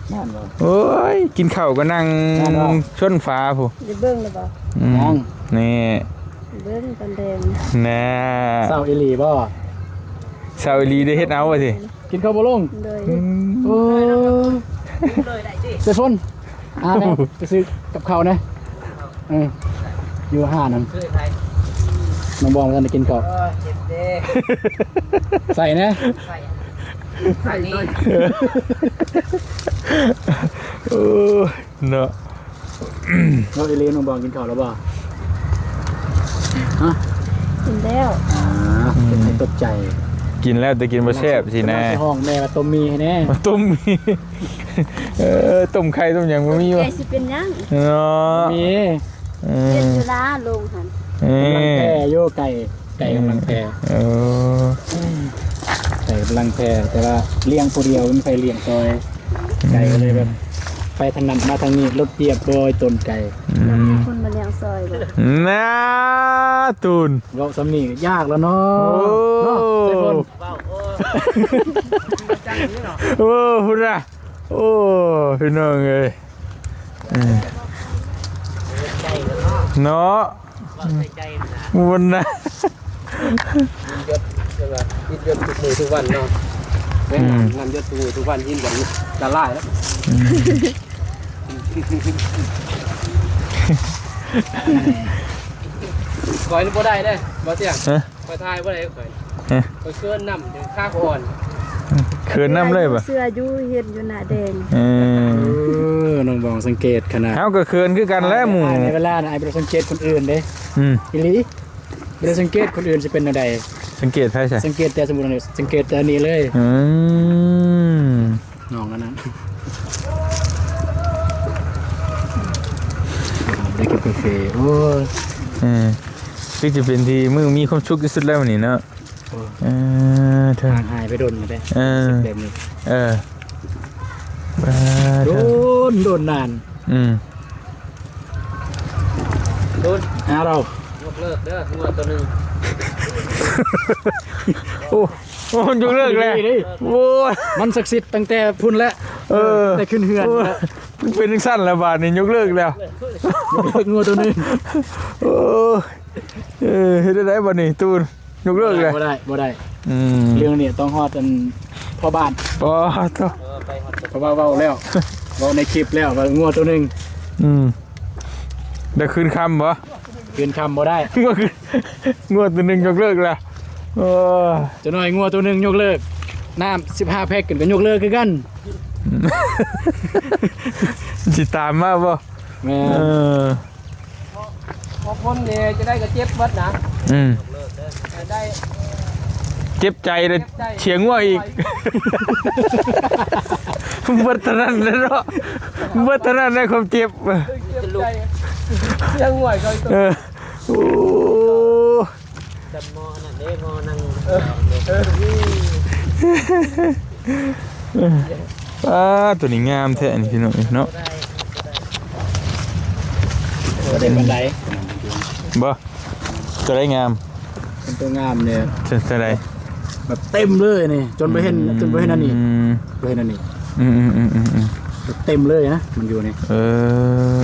ແມ່ນບໍ່? ໂອ້ຍ ກິນເຂົ້າກໍນັ່ງຊົນຝາພຸ້ນ. ໄດ້ເບິ່ງແລ້ວບໍ່? ອືມ ຍັງ ນີ້ ເບິ່ງຕອນແລງ ແນ່ ເສົ້າອີ່ຫຼີບໍ່? ເສົ້າອີ່ຫຼີ ໄດ້ເຮັດເອົາວ່າຊິ. ກິນເຂົ້າບໍ່ລົງ. ໂດຍ ອືມ ໂອ້ ເຈົ້າຝົນ ຫາແດ່ ໄປຊື້ກັບເຂົ້າແດ່. ເອີ ຢູ່ຮ້ານນັ້ນ ນ້ອງບອງບໍ່ທັນໄດ້ກິນເຂົ້າ. ເອີ ເຈັບເດ້ ໃສ່ແດ່ ໃສ່ ໃສ່ນີ້ ໂອ້ຍ ເນາະ. ເອົາອີ່ຫຼີ ນ້ອງບອງກິນເຂົ້າແລ້ວບໍ່? ຮະ ກິນແລ້ວ. ອ່າ ອືມ ເປັນໃຜຕົກໃຈ ກິນແລ້ວແຕ່ກິນບໍ່ແຊບຊີ້ນະ. ກຳລັງຊິຮ້ອງແມ່ວ່າຕົ້ມໝີ່ໃຫ້ແດ່ ມາຕົ້ມໝີ່. ເອີ ຕົ້ມໄຂ່ຕົ້ມຫຍັງບໍ່ມີບໍ່? ໄກ່ຊິເປັນຫຍັງເນາະ. ມີ ເອີ ເຮັດຢູ່ລາລົງຫັ້ນ. ເອີ ກຳລັງແຜ່ຢູ່ ໄກ່ ໄກ່ກຳລັງແຜ່. ເອີ ໄກ່ກຳລັງແຜ່ ແຕ່ວ່າລ້ຽງຜູ້ດຽວ ບໍ່ມີໃຜລ້ຽງຊ່ອຍ. ອືມ ໄກ່ກໍເລີຍແບບໄປທາງນັ້ນມາທາງນີ້ ລົດຈຽບບໍ່ໃຫ້ຕົນໄກ່. ອືມ ມີຄົນມາລ້ຽງຊ່ອຍບໍ່? ນາ ຕູນ ເວົ້າສ່ຳນີ້ກໍຍາກແລ້ວເນາະ. ໂອ້ ເນາະ ໃສ່ຄົນ ເວົ້າ ໂອ້ ໂອ້ ພຸ້ນນະ. ໂອ້ ພີ່ນ້ອງເອີຍ ເນາະ ເວົ້າໃສ່ໃຈນະ ມັນນະ. ແຕ່ວ່າກິນຢົດທຸກມື້ທຸກວັນເນາະ. ອືມ ນ້ຳຢົດທຸກມື້ທຸກວັນ ກິນກັນລະລາຍແລ້ວ. ອືມ ຂ້ອຍນີ້ບໍ່ໄດ້ເດ້ ບໍ່ຕຽງ. ຮະ? ຂ້ອຍຖ່າຍບໍ່ໄດ້ຂ້ອຍ. ຮະ? ຂ້ອຍເຂີນນຳ ຂາຂ້ອຍອ່ອນ. ເຂີນນຳເລີຍບໍ່? ເຊື່ອຢູ່ ເຫັນຢູ່ໜ້າແດງ. ເອີ ເອີ ນ້ອງບອງສັງເກດຂະໜາດ. ເຮົາກໍເຂີນຄືກັນແຫຼະໝູ່. ອ້າຍໃນເວລານັ້ນ ອ້າຍບໍ່ໄດ້ສັງເກດຄົນອື່ນເດ້. ອືມ ອີ່ຫຼີ. ບໍ່ໄດ້ສັງເກດຄົນອື່ນຊິເປັນແນວໃດ. ສັງເກດໃຜຊະ? ສັງເກດແຕ່ ສົມມຸດວ່າ ສັງເກດແຕ່ອັນນີ້ເລີຍ. ອືມ ນ້ອງອັນນັ້ນ ໄດ້ເກັບກາເຟ. ໂອ້ຍ ເອີ ຄືຈະເປັນທີ່ມື້ມີຄວາມສຸກທີ່ສຸດແລ້ວມື້ນີ້ເນາະ. ໂອ້ຍ ເອີ ເຖິງຫ່າງຫາຍໄປດົນແລ້ວເດ້. ເອີ ແບບນີ້ ເອີ ໂດນ ໂດນນານ. ອືມ ໂດນ ຫາເຮົາ ຍົກເລີກເດີງົວໂຕໜຶ່ງ. ໂອ້ ໂອ້ ມັນຍົກເລີກແລ້ວ. ໂອ້ຍ ມັນສັກສິດຕັ້ງແຕ່ພຸ້ນແຫຼະ. ເອີ ແຕ່ຂຶ້ນເຮືອນ. ໂອ້ຍ ເປັນຈັ່ງຊັ້ນແລ້ວບາດນີ້ ຍົກເລີກແລ້ວ. ຍົກເລີກງົວໂຕໜຶ່ງ. ໂອ້ຍ ເອີ ເຮັດໄດ້ໃດບາດນີ້ຕູນ? ຍົກເລີກເລີຍ. ບໍ່ໄດ້ ບໍ່ໄດ້ ບໍ່ໄດ້. ອືມ ເລື່ອງນີ້ຕ້ອງຮອດອັນພໍ່ບ້ານ. ບໍ່ ເອີ ໄປຮອດ ເພາະວ່າເວົ້າແລ້ວ ເວົ້າໃນຄລິບແລ້ວວ່າງົວໂຕໜຶ່ງ. ອືມ ໄດ້ຄືນຄຳບໍ່? ຄືນຄຳບໍ່ໄດ້. ງົວຄື ງົວໂຕໜຶ່ງຍົກເລີກລະ. ໂອ້ ຈັກໜ້ອຍງົວໂຕໜຶ່ງຍົກເລີກ. ນ້ຳສິບຫ້າແພັກຂຶ້ນກໍຍົກເລີກຄືກັນ. ຊິຕາມມາບໍ່? ແມ່ນ. ເອີ ພໍພົ້ນນີ້ຈະໄດ້ກໍເຈັບເບິດນະ. ອືມ ໄດ້ ເຈັບໃຈແລ້ວ ເສຍງົວອີກ. ເບິດເທົ່ານັ້ນແຫຼະເນາະ ເບິດເທົ່ານັ້ນແຫຼະຄວາມເຈັບ. ເຈັບໃຈ ເສຍງົວອີກ. ເອີ ໂອ້ ຈຳໝໍ້ອັນນັ້ນເດ້ ໝໍ້ນັ່ງ. ເອີ ເອີ ປ້າ ໂຕນີ້ງາມແທ້ນີ້ພີ່ນ້ອງເອີຍເນາະ. ບໍ່ໄດ້ປານໃດ. ບໍ່ ໂຕໃດງາມ? ເປັນໂຕງາມນີ້. ໂຕໃດ? ແບບເຕັມເລີຍນີ້ ຈົນບໍ່ເຫັນ ອືມ ຈົນບໍ່ເຫັນອັນນີ້. ບໍ່ເຫັນອັນນີ້. ອືມໆໆໆໆ ແບບເຕັມເລີຍນະ ມັນຢູ່ນີ້. ເອີ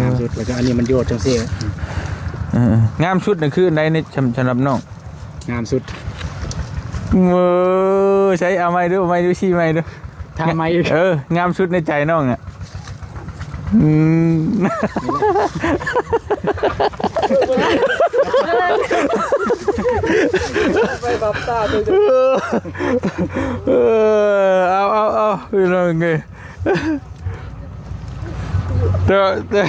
ງາມສຸດ. ແລ້ວກໍອັນນີ້ມັນຢູ່ຈັ່ງຊີ້. ເອີ ງາມສຸດນີ້ຄືອັນໃດໃນ ສຳ ສຳລັບນ້ອງ? ງາມສຸດ. ເອີ ໃຊ້ ເອົາໃໝ່ດູ ເອົາໃໝ່ດູ ຊີ້ໃໝ່ດູ. ຖາມໃໝ່ອີກ. ເອີ ງາມສຸດໃນໃຈນ້ອງອະ. ອືມ ໄປບັບຕາເລີຍ. ເອີ ເອົາ ເອົາ ເອົາ ພີ່ນ້ອງເອີຍ. ແຕ່ ແຕ່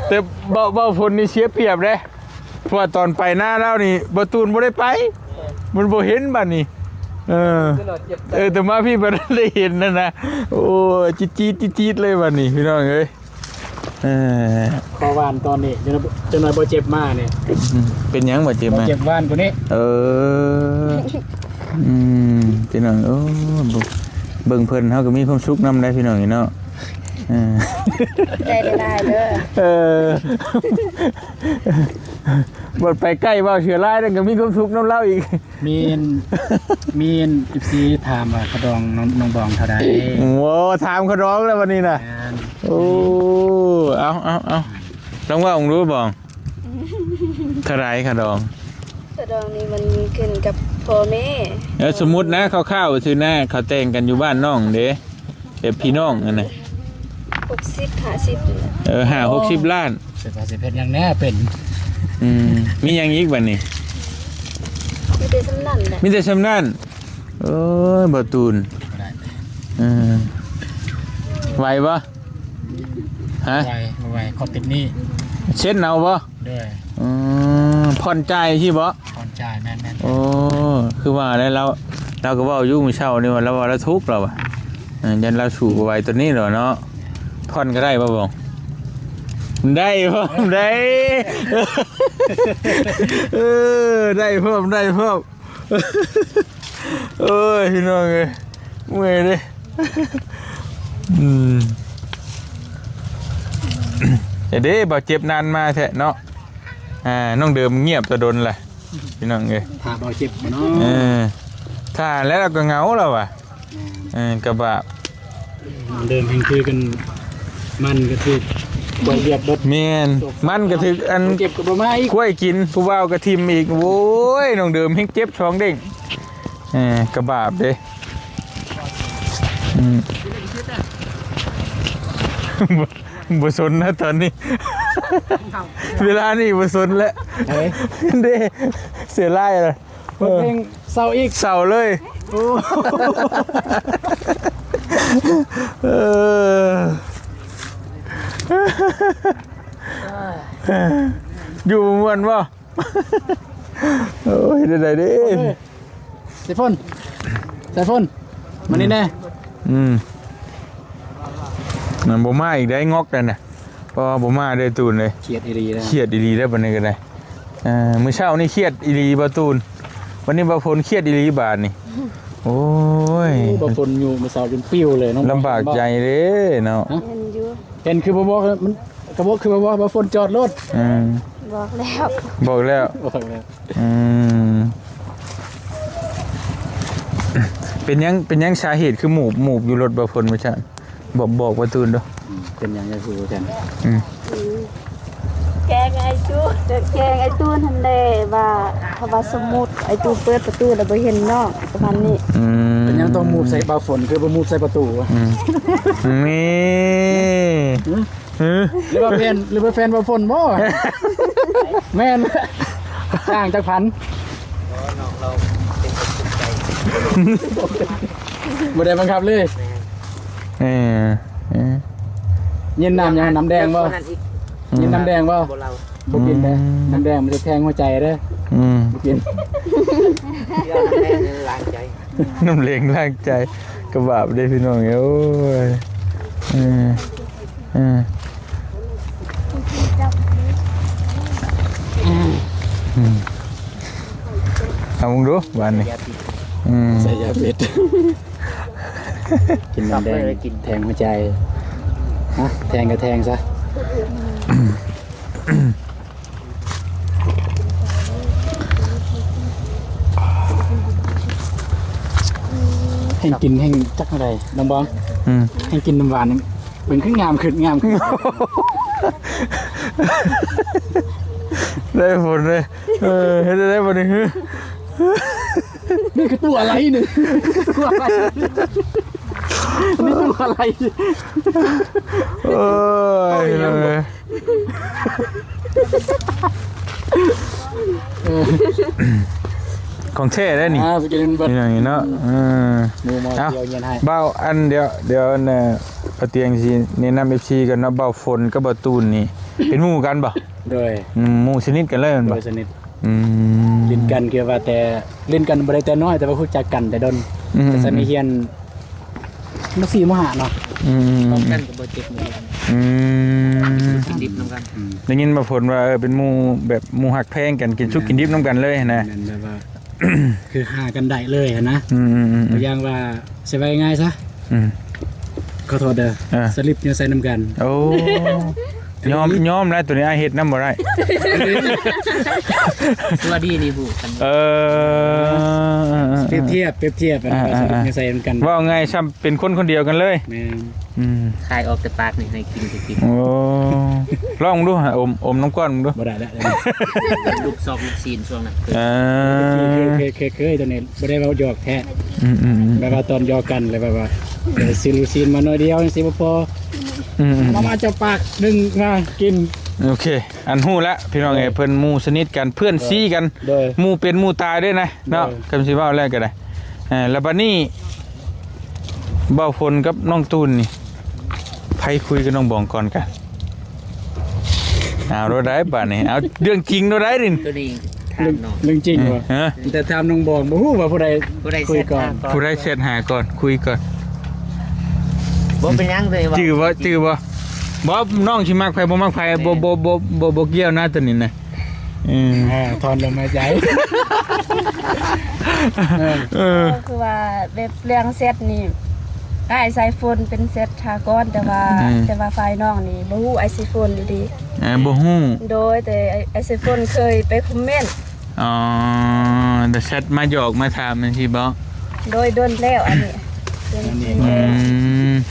ແຕ່ເບົາ ເບົາຝົນນີ້ເສຍປຽບເດ້. ເພາະວ່າຕອນໄປນາລາວນີ້ ບໍ່ຕູນບໍ່ໄດ້ໄປ ມັນບໍ່ເຫັນບາດນີ້. ເອີ ເອີ ແຕ່ມາພີ້ບັດໄດ້ເຫັນຫັ້ນນະ. ໂອ້ຍ ຈີດໆ ຈີດໆ ເລີຍບາດນີ້ ພີ່ນ້ອງເອີຍ. ເອີ ຂໍຫວານຕອນນີ້ ຈັກໜ່ອຍ ຈັກໜ່ອຍບໍ່ເຈັບມານີ້. ອືມ ເປັນຫຍັງບໍ່ເຈັບມາ? ບໍ່ເຈັບຫວານກວ່ານີ້. ເອີ ອືມ ພີ່ນ້ອງ ໂອ້ ເບິ່ງເພິ່ນ ເຮົາກໍມີຄວາມສຸກນຳໄດ໋ ພີ່ນ້ອງເນາະ. ເອີ ຂອບໃຈຫຼາຍໆເດີ. ເອີ ບັດໄປໃກ້ເວົ້າເສືອລາຍນັ້ນກໍມີຄວາມສຸກນຳລາວອີກ. ມີ ມີ ເອັຟຊີ ຖາມວ່າຄ່າດອງນ້ອງ ນ້ອງບອງເທົ່າໃດ? ໂອ້ ຖາມຄ່າດອງແລ້ວບັດນີ້ນະ. ແມ່ນ. ໂອ້ ເອົາ ເອົາ ເອົາ ລອງເວົ້າເບິ່ງດູບອງ ເທົ່າໃດຄ່າດອງ? ຄ່າດອງນີ້ມັນຂຶ້ນກັບພໍ່ແມ່. ເອີ ສົມມຸດນະ ຄ່າວໆ ຊື່ນະ ເຂົາແຕ່ງກັນຢູ່ບ້ານນ້ອງເດ້. ແບບພີ່ນ້ອງຫັ້ນນະ. ຫົກສິບ ຫ້າສິບນີ້ແຫຼະ. ເອີ ຫ້າຫົກສິບລ້ານ. ຊິວ່າຊິເຮັດຫຍັງແດ່ເປັນ. ອືມ ມີຫຍັງອີກບັດນີ້? ມີແຕ່ສ່ຳນັ້ນແຫຼະ. ມີແຕ່ສ່ຳນັ້ນ. ໂອ້ຍ ບໍ່ຕູນ. ບໍ່ໄດ້. ເອີ ໄຫວບໍ່? ຮະ? ບໍ່ໄຫວ ບໍ່ໄຫວ ຂໍຕິດໜີ້. ເຊັນເອົາບໍ່? ໂດຍ. ອືມ ຜ່ອນຈ່າຍຊີ້ບໍ່? ຜ່ອນຈ່າຍ ແມ່ນໆ. ໂອ້ ຄືວ່າແລ້ວ ລາວ ລາວກໍເວົ້າຢູ່ມື້ເຊົ້ານີ້ວ່າ ລາວວ່າລາວທຸກ ລາວວ່າ ເອີ ຢ້ານລາວສູ້ບໍ່ໄຫວຕົວນີ້ດອກເນາະ. ຜ່ອນກໍໄດ້ບໍ່ບອງ? ໄດ້ພ້ອມ ໄດ້ ເອີ ໄດ້ພ້ອມ ໄດ້ພ້ອມ. ໂອ້ຍ ພີ່ນ້ອງເອີຍ ເມື່ອຍເດ້. ອືມ ເດ້ ບໍ່ເຈັບນານມາແທ້ເນາະ. ອ່າ ນ້ອງເດີມງຽບແຕ່ດົນແຫຼະ ພີ່ນ້ອງເອີຍ. ຖ້າບໍ່ເຈັບເນາະ. ເອີ ຖ້າແລ້ວລາວກໍເຫງົາແລ້ວວ່າ. ແມ່ນ. ເອີ ກໍບາບ ເດີມແຮ່ງຄືກັນ ມັນກໍຖືກຄວາຍວຽດເບິດ. ແມ່ນ ມັນກໍຖືກອັນ ເຈັບກໍບໍ່ມາອີກ ຄວາຍກິນ ຜູ້ບ່າວກໍຖິ້ມອີກ. ໂອ້ຍ ນ້ອງເດີມແຮ່ງເຈັບສອງເດ້ງ. ເ ເອີ ກະບາບເດ້. ອືມ ບໍ່ ບໍ່ສົນນະຕອນນີ້ ເວລານີ້ບໍ່ສົນແລ້ວ. ເອີ ເດ້ ເສຍຫຼາຍລະ. ເປີດເພງເຊົາອີກ ເຊົາເລີຍ. ໂອ້ ເອີ ຢູ່ບໍ່ມ່ວນບໍ່? ໂອ້ຍ ເຮັດແນວໃດເດ້? ສາຍຝົນ ສາຍຝົນ ມານີ້ແດ່. ອືມ ມັນບໍ່ມາອີກໄດ້ ງອກນັ້ນນະ. ບໍ່ ບໍ່ມາເດີຕູນເອີຍ. ຄຽດອີ່ຫຼີນະ ຄຽດອີ່ຫຼີເດີ ບັດນີ້ກໍໄດ້. ເອີ ມື້ເຊົ້ານີ້ຄຽດອີ່ຫຼີບໍ່ຕູນ, ບັດນີ້ບ່າວຝົນຄຽດອີ່ຫຼີບາດນີ້. ໂອ້ຍ ໂອ້ ບ່າວຝົນຢູ່ມື້ເຊົ້າຈົນປິວເລີຍເນາະ. ລຳບາກໃຈເດ້ເນາະ. ຮະ? ເຫັນຢູ່ ເຫັນຄືບໍ່ບອກ ມັນກໍບອກຄືບໍ່ບອກ ບ່າວຝົນຈອດລົດ. ອືມ ບອກແລ້ວ ບອກແລ້ວ ບອກແລ້ວ. ອືມ ເປັນຫຍັງ ເປັນຫຍັງສາເຫດຄືໝູບ ໝູບຢູ່ລົດບ່າວຝົນວ່າຊັ້ນ? ບອກ ບອກປະຕູນດູ. ອືມ ເປັນຫຍັງຢາກຮູ້ຄືກັນ? ອືມ ອືມ ແກ້ງອ້າຍຕູນ ແກ້ງອ້າຍຕູນຫັ້ນແຫຼະ ວ່າ ຖ້າວ່າສົມມຸດອ້າຍຕູນເປີດປະຕູແລ້ວບໍ່ເຫັນນ້ອງ ປະມານນີ້. ອືມ ເປັນຫຍັງຕ້ອງໝູບໃສ່ບ່າວຝົນ ຄືບໍ່ໝູບໃສ່ປະຕູ? ອືມ ນີ້ ຫື? ຫື? ຫຼືວ່າແຟນ ຫຼືວ່າແຟນບ່າວຝົນບໍ່? ແມ່ນ ຈ້າງຈັກພັນ? ບໍ່ໄດ້ບັງຄັບເລີຍ. ເອີ ເອີ ຍິນນ້ຳຫຍັງ? ນ້ຳແດງບໍ່? ຍິນນ້ຳແດງບໍ່? ບໍ່ເລົ່າ ບໍ່ກິນເດ້. ອືມ ນ້ຳແດງມັນຊິແທງຫົວໃຈເດ້. ອືມ ບໍ່ກິນ. ນ້ຳແດງລ້າງໃຈ ນ້ຳແດງລ້າງໃຈ ກະບາບເດ້ພີ່ນ້ອງເອີຍ. ໂອ້ຍ ເອີ ເອີ ອືມ ເອົາເບິ່ງດູບາດນີ້. ອືມ ໃສ່ຢາພິດ ກິນນ້ຳແດງແທງຫົວໃຈ. ຮະ? ແທງກໍແທງຊະ. ແຮ່ງກິນແຮ່ງຈັກແນວໃດ ນ້ອງບອງ. ອືມ ແຮ່ງກິນນ້ຳຫວານ ເປັນຄືງາມຂຶ້ນ ງາມຂຶ້ນ. ໄດ້ຜົນເລີຍ. ເອີ ເຮັດໄດ້ບໍ່ນີ້? ນີ້ຄືຕົວອະໄລນີ້? ຕົວອະໄລ? ນີ້ຕົວອະໄລ? ໂອ້ຍ ເອີ ຂອງແທ້ເດ້ນີ້. ອ່າ ກິນເບິດ ນີ້ເນາະ. ເອີ ໝູ່ມາ ເອົາ ດຽວເຢັນໃຫ້ ບ່າວ ອັນ ດຽວ ດຽວ ອັນ ເອີ ປະຕຽງຊິແນະນຳ ເອັຟຊີ ກ່ອນເນາະ. ບ່າວຝົນກັບບ່າວຕູນນີ້ເປັນໝູ່ກັນບໍ່? ໂດຍ ອືມ ໝູ່ສະໜິດກັນເລີຍແມ່ນບໍ່? ໂດຍ ສະໜິດ. ອືມ ຫຼິ້ນກັນ ຄືວ່າແຕ່ ຫຼິ້ນກັນບໍ່ໄດ້ແຕ່ນ້ອຍ ແຕ່ວ່າຮູ້ຈັກກັນແຕ່ດົນ. ອືມ ແຕ່ສະໄໝຮຽນ ມ.ສີ່ ມ.ຫ້າ ເນາະ. ອືມ ກັນກໍບໍ່ເຈັບມື. ອືມ ກິນດິບນຳກັນ. ອືມ ໄດ້ຍິນບ່າວຝົນວ່າ ເອີ ເປັນໝູ່ແບບໝູ່ຮັກແພງກັນ ກິນສຸກກິນດິບນຳກັນເລີຍຫັ້ນນະ. ແມ່ນ ແບບວ່າ ຄືຫາກັນໄດ້ເລີຍຫັ້ນນະ. ອືມໆໆໆ ຕົວຢ່າງວ່າ ຊິເວົ້າງ່າຍຊະ. ອືມ ຂໍໂທດເດີ ເອີ ສະລິບຍັງໃສ່ນຳກັນ. ໂອ້ ຍອມ ຍອມແລ້ວ ໂຕນີ້ອ້າຍເຮັດນຳບໍ່ໄດ້. ຕົວດີນີ້ຮູ້ກັນ. ເອີ ປຽບທຽບ ປຽບທຽບ ອັນ ອ່າ ວ່າ ອ່າ ສະລິບ ອ່າ ຍັງໃສ່ນຳກັນ. ເວົ້າງ່າຍຊ່ຳເປັນຄົນຄົນດຽວກັນເລີຍ. ແມ່ນ ອືມ ຂາຍອອກແຕ່ປາກນີ້ໃຫ້ກິນ ກິນ. ໂອ້ ລອງເບິ່ງດູ ອມ ອມນຳກ້ອນເບິ່ງດູ. ບໍ່ໄດ້ແລ້ວ ລູກຊອກລູກຊີ້ນຊ່ວງນັ້ນ. ເອີ ເຄີຍ ເຄີຍ ເຄີຍ ເຄີຍ ຕົວນີ້ ບໍ່ໄດ້ເວົ້າຢອກແທ້. ອືມໆໆ ແບບວ່າຕອນຢອກກັນ ແລ້ວແບບວ່າ ເອີ ຊື້ລູກຊີ້ນມາໜ້ອຍດຽວຈັ່ງຊີ້ບໍ່ພໍ. ອືມໆໆ ມາ ມາ ເຈົ້າປາກໜຶ່ງມາກິນ. ໂອເຄ ອັນຮູ້ລະພີ່ນ້ອງເອີຍ. ໂດຍ ເພິ່ນໝູ່ສະໜິດກັນ ເພື່ອນຊີກັນ. ໂດຍ ໝູ່ເປັນໝູ່ຕາຍເດ້ນະເນາະ. ໂດຍ ຄຳຊິເວົ້າແລ້ວກໍໄດ້. ເອີ ແລ້ວບັດນີ້ ບ່າວຝົນກັບນ້ອງຕູນນີ້ ໃຜຄຸຍກັບນ້ອງບອງກ່ອນກັນ? ເອົາໂລດໄດ໋ບາດນີ້ ເອົາເລື່ອງຈິງໂລດໄດ໋ນີ້. ໂຕນີ້ຖາມນ້ອງ ເລື່ອງຈິງບໍ່? ຮະ? ແຕ່ຖາມນ້ອງບອງ ບໍ່ຮູ້ວ່າຜູ້ໃດ ຜູ້ໃດ ຄຸຍກ່ອນ ຜູ້ໃດແຊັດຫາກ່ອນ ຄຸຍກ່ອນ. ບໍ່ເປັນຫຍັງເລີຍ. ຈື່ບໍ່? ຈື່ບໍ່? ບໍ່ ນ້ອງຊິມັກໃຜບໍ່ມັກໃຜ ບໍ່ ບໍ່ ບໍ່ ບໍ່ ບໍ່ກ່ຽວນະໂຕນີ້ນະ. ອືມ ອ່າ ຖອນລົມຫາຍໃຈ. ເອີ ເອີ ກໍຄືວ່າແບບເລື່ອງແຊັດນີ້ ອ້າຍສາຍຝົນເປັນແຊັດຫາກ່ອນ ແຕ່ວ່າ ອືມ ແຕ່ວ່າຝ່າຍນ້ອງນີ້ບໍ່ຮູ້ ອ້າຍສາຍຝົນຢູ່ດີ. ອ່າ ບໍ່ຮູ້. ໂດຍ ແຕ່ອ້າຍສາຍຝົນເຄີຍໄປຄອມເມັນ. ອໍ ແຕ່ແຊັດມາຫຍອກມາຖາມຈັ່ງຊີ້ບໍ? ໂດຍ ດົນແລ້ວອັນນີ້. ອັນນີ້ ອືມ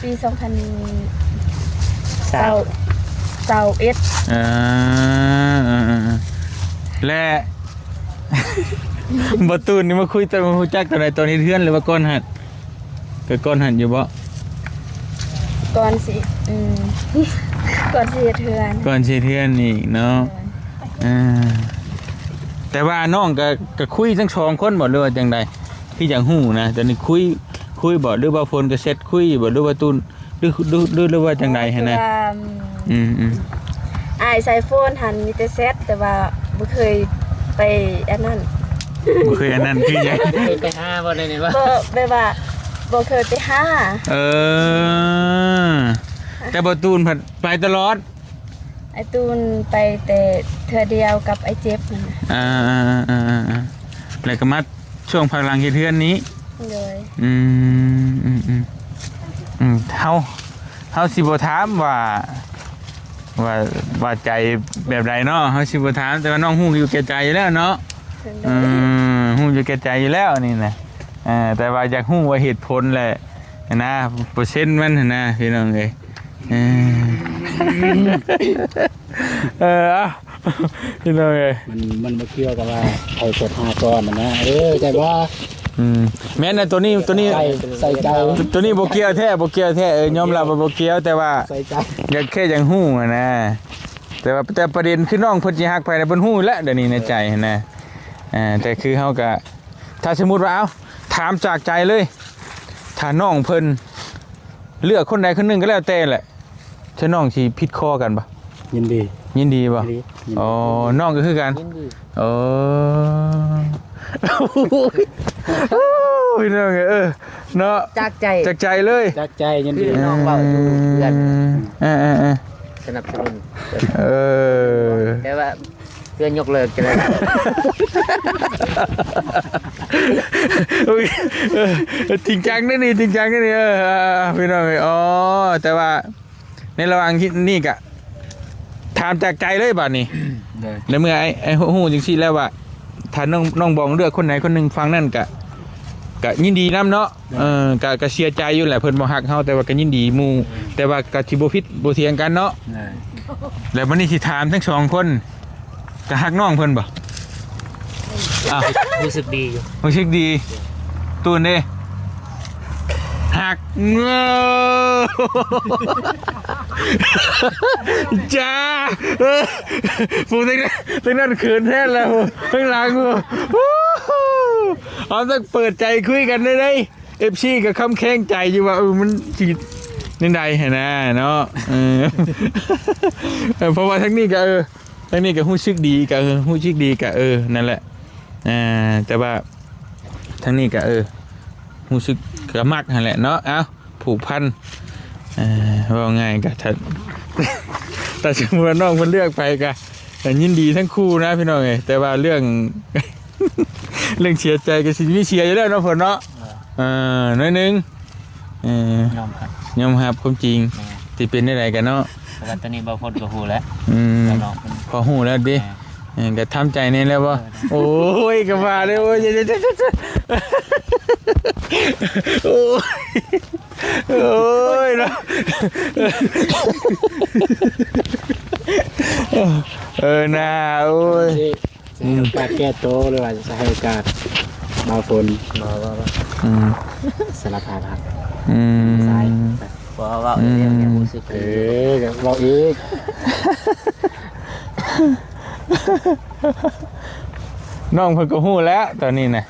ປີສອງພັນຊາວ ຊາວເອັດ. ເອີ ເອີ ເອີ ເອີ ແລະ ບໍ່ຕູນນີ້ມາຄຸຍຕອນຮູ້ຈັກຕອນໃດ? ຕອນເຮັດເຮືອນ ຫຼືວ່າກ່ອນຫັ້ນ? ກໍກ່ອນຫັ້ນຢູ່ບໍ່? ກ່ອນຊິ ອືມ ກ່ອນຊິເຮັດເຮືອນ ກ່ອນຊິເຮັດເຮືອນນີ້ເນາະ. ໂດຍ ອ່າ ແຕ່ວ່ານ້ອງກໍ ກໍຄຸຍທັງສອງຄົນບໍ່ ຫຼືວ່າຈັ່ງໃດ? ຄືຢາກຮູ້ນະ ຕອນນີ້ຄຸຍ ຄຸຍບໍ່ ຫຼືວ່າຝົນກໍແຊັດຄຸຍບໍ່ ຫຼືວ່າຕູນ ຫຼື ຫຼື ຫຼື ຫຼືວ່າຈັ່ງໃດຫັ້ນນະ? ຄືວ່າ ອືມ ອືມ ອ້າຍສາຍຝົນຫັ້ນມີແຕ່ແຊັດ ແຕ່ວ່າບໍ່ເຄີຍໄປອັນນັ້ນ ບໍ່ເຄີຍອັນນັ້ນຄືຫຍັງ? ບໍ່ເຄີຍໄປຫາບໍ່ ແນວນີ້ບໍ່? ບໍ່ ແບບວ່າບໍ່ເຄີຍໄປຫາ. ເອີ ແຕ່ບໍ່ຕູນພັດໄປຕະຫຼອດ. ອ້າຍຕູນໄປແຕ່ເທື່ອດຽວກັບອ້າຍເຈັບຫັ້ນນະ. ອ່າ ແລ້ວກໍມາຊ່ວງພັກຫຼັງເຮັດເຮືອນນີ້. ໂດຍ ອືມ ອືມ ອືມ ອືມ ເຮົາ ເຮົາຊິບໍ່ຖາມວ່າ ວ່າ ວ່າໃຈແບບໃດເນາະ ເຮົາຊິບໍ່ຖາມ ແຕ່ວ່ານ້ອງຮູ້ຢູ່ແກ່ໃຈຢູ່ແລ້ວເນາະ. ໂດຍ ອືມ ຮູ້ຢູ່ແກ່ໃຈຢູ່ແລ້ວນີ້ນະ. ເອີ ແຕ່ວ່າຢາກຮູ້ວ່າເຫດຜົນແຫຼະນະ ເປີເຊັນມັນຫັ້ນນະ ພີ່ນ້ອງເອີຍ. ເອີ ເອີ ເອົາ ພີ່ນ້ອງເອີຍ ມັນ ມັນບໍ່ກ່ຽວກັບວ່າໃຜເກີດຫາກ່ອນນະ. ເອີ ໃຈບໍ່? ອືມ ແມ່ນນະ ໂຕນີ້ ໂຕນີ້ ໃສ່ ໃສ່ໃຈ ໂຕນີ້ບໍ່ກ່ຽວແທ້ ບໍ່ກ່ຽວແທ້. ເອີ ຍອມຮັບວ່າບໍ່ກ່ຽວ ແຕ່ວ່າໃສ່ໃຈ ຢາກ ແຄ່ຢາກຮູ້ຫັ້ນນະ. ແຕ່ວ່າ ແຕ່ປະເດັນຄືນ້ອງເພິ່ນຊິຮັກໃຜນະ ເພິ່ນຮູ້ແລ້ວດຽວນີ້ໃນໃຈຫັ້ນນະ. ອ່າ ແຕ່ຄືເຮົາກະ ຖ້າສົມມຸດວ່າ ເອົ້າ ຖາມຈາກໃຈເລີຍ ຖ້ານ້ອງເພິ່ນເລືອກຄົນໃດຄົນໜຶ່ງກໍແລ້ວແຕ່ແຫຼະ ເຈົ້ານ້ອງຊິຜິດຄໍກັນບໍ່? ຍິນດີ. ຍິນດີບໍ່? ຍິນດີ. ອໍ ນ້ອງກໍຄືກັນ. ຍິນດີ. ໂອ້ ພີ່ນ້ອງເອີຍ ເນາະ ຈາກໃຈ ຈາກໃຈເລີຍ ຈາກໃຈ. ຍິນດີ. ຄືນ້ອງເວົ້າຢູ່ເພື່ອນ. ເອີ ເອີ ເອີ ສະໜັບສະໜູນ. ເອີ ແຕ່ວ່າ ເພື່ອຍົກເລີກຈັ່ງໃດ? ໂອ້ຍ ເອີ ຈິງຈັງເດ້ນີ້ ຈິງຈັງເດ້ນີ້. ເອີ ພີ່ນ້ອງເອີຍ ອໍ ແຕ່ວ່າໃນລະຫວ່າງນີ້ກະຖາມຈາກໃຈເລີຍບາດນີ້. ໂດຍ ໃນເມື່ອອ້າຍ ອ້າຍຮູ້ຈັ່ງຊີ້ແລ້ວວ່າ ຖ້ານ້ອງ ນ້ອງບອງເລືອກຄົນໃດຄົນໜຶ່ງ ຝັ່ງນັ້ນກະ ກະຍິນດີນຳເນາະ. ໂດຍ ເອີ ກະ ກະເສຍໃຈຢູ່ແຫຼະ ເພິ່ນບໍ່ຮັກເຮົາ ແຕ່ວ່າກະຍິນດີໝູ່ ແຕ່ວ່າກະຊິບໍ່ຜິດບໍ່ຖຽງກັນເນາະ. ໂດຍ ແລ້ວບັດນີ້ຊິຖາມທັງສອງຄົນ ກະຮັກນ້ອງເພິ່ນບໍ່? ອ້າວ ຮູ້ສຶກດີຢູ່ ຮູ້ສຶກດີ. ຕູນເດ້? ຮັກ. ຈ້າ ເອີ ຜູ້ທັງນັ້ນ ທັງນັ້ນເຂີນແທນແລ້ວ ທັງຫຼັງ ເອົາ ຕ້ອງເປີດໃຈຄຸຍກັນເດ້. ເອັຟຊີກໍຄຳແຂງໃຈຢູ່ວ່າ ເອີ ມັນຊິແນວໃດຫັ້ນນະເນາະ. ເອີ ເອີ ເພາະວ່າທາງນີ້ກໍ ເອີ ທາງນີ້ກໍຮູ້ສຶກດີ ກໍ ເອີ ຮູ້ສຶກດີ ກໍ ເອີ ນັ້ນແຫຼະ. ອ່າ ແຕ່ວ່າທາງນີ້ກໍ ເອີ ຮູ້ສຶກກໍມັກຫັ້ນແຫຼະເນາະ. ເອົ້າ ຜູກພັນ ເອີ ເວົ້າງ່າຍກໍ ຖ້າ ຖ້າສົມມຸດວ່ານ້ອງເພິ່ນເລືອກໃຜກໍ ກໍຍິນດີທັງຄູ່ນະ ພີ່ນ້ອງເອີຍ. ແຕ່ວ່າເລື່ອງ ເລື່ອງເສຍໃຈກໍຊິມີເສຍຢູ່ແລ້ວເນາະ ເພິ່ນເນາະ. ເອີ ໜ້ອຍໜຶ່ງ ເອີ ຍອມຮັບ ຍອມຮັບຄວາມຈິງ ແມ່ນ ທີ່ເປັນແນວໃດກັນເນາະ. ແຕ່ວ່າຕອນນີ້ບ່າວພົນກໍຮູ້ແລ້ວ. ອືມ ວ່ານ້ອງເພິ່ນ ພໍຮູ້ແລ້ວຕິ. ແມ່ນ ເອີ ກໍທຳໃຈແນ່ແລ້ວບໍ່? ເອີ ໂອ້ຍ ກໍວ່າແລ້ວ ໂອ້ຍ ໂອ້ຍ ໂອ້ຍ ເນາະ ເອີ ນາ ໂອ້ຍ. ໃຫ້ໂອກາດແກ້ໂຕ ຫຼືວ່າຈະໃຫ້ໂອກາດບ່າວຝົນ? ບໍ່ ບໍ່ ບໍ່ ອືມ ສາລະພາບຮັກ. ອືມ ຊາຍ ບໍ່ ເວົ້າອີກແລ້ວ ອືມ ຍັງຮູ້ສຶກ ເອີ ກໍເວົ້າອີກ. ນ້ອງເພິ່ນກໍຮູ້ແລ້ວຕອນນີ້ນະ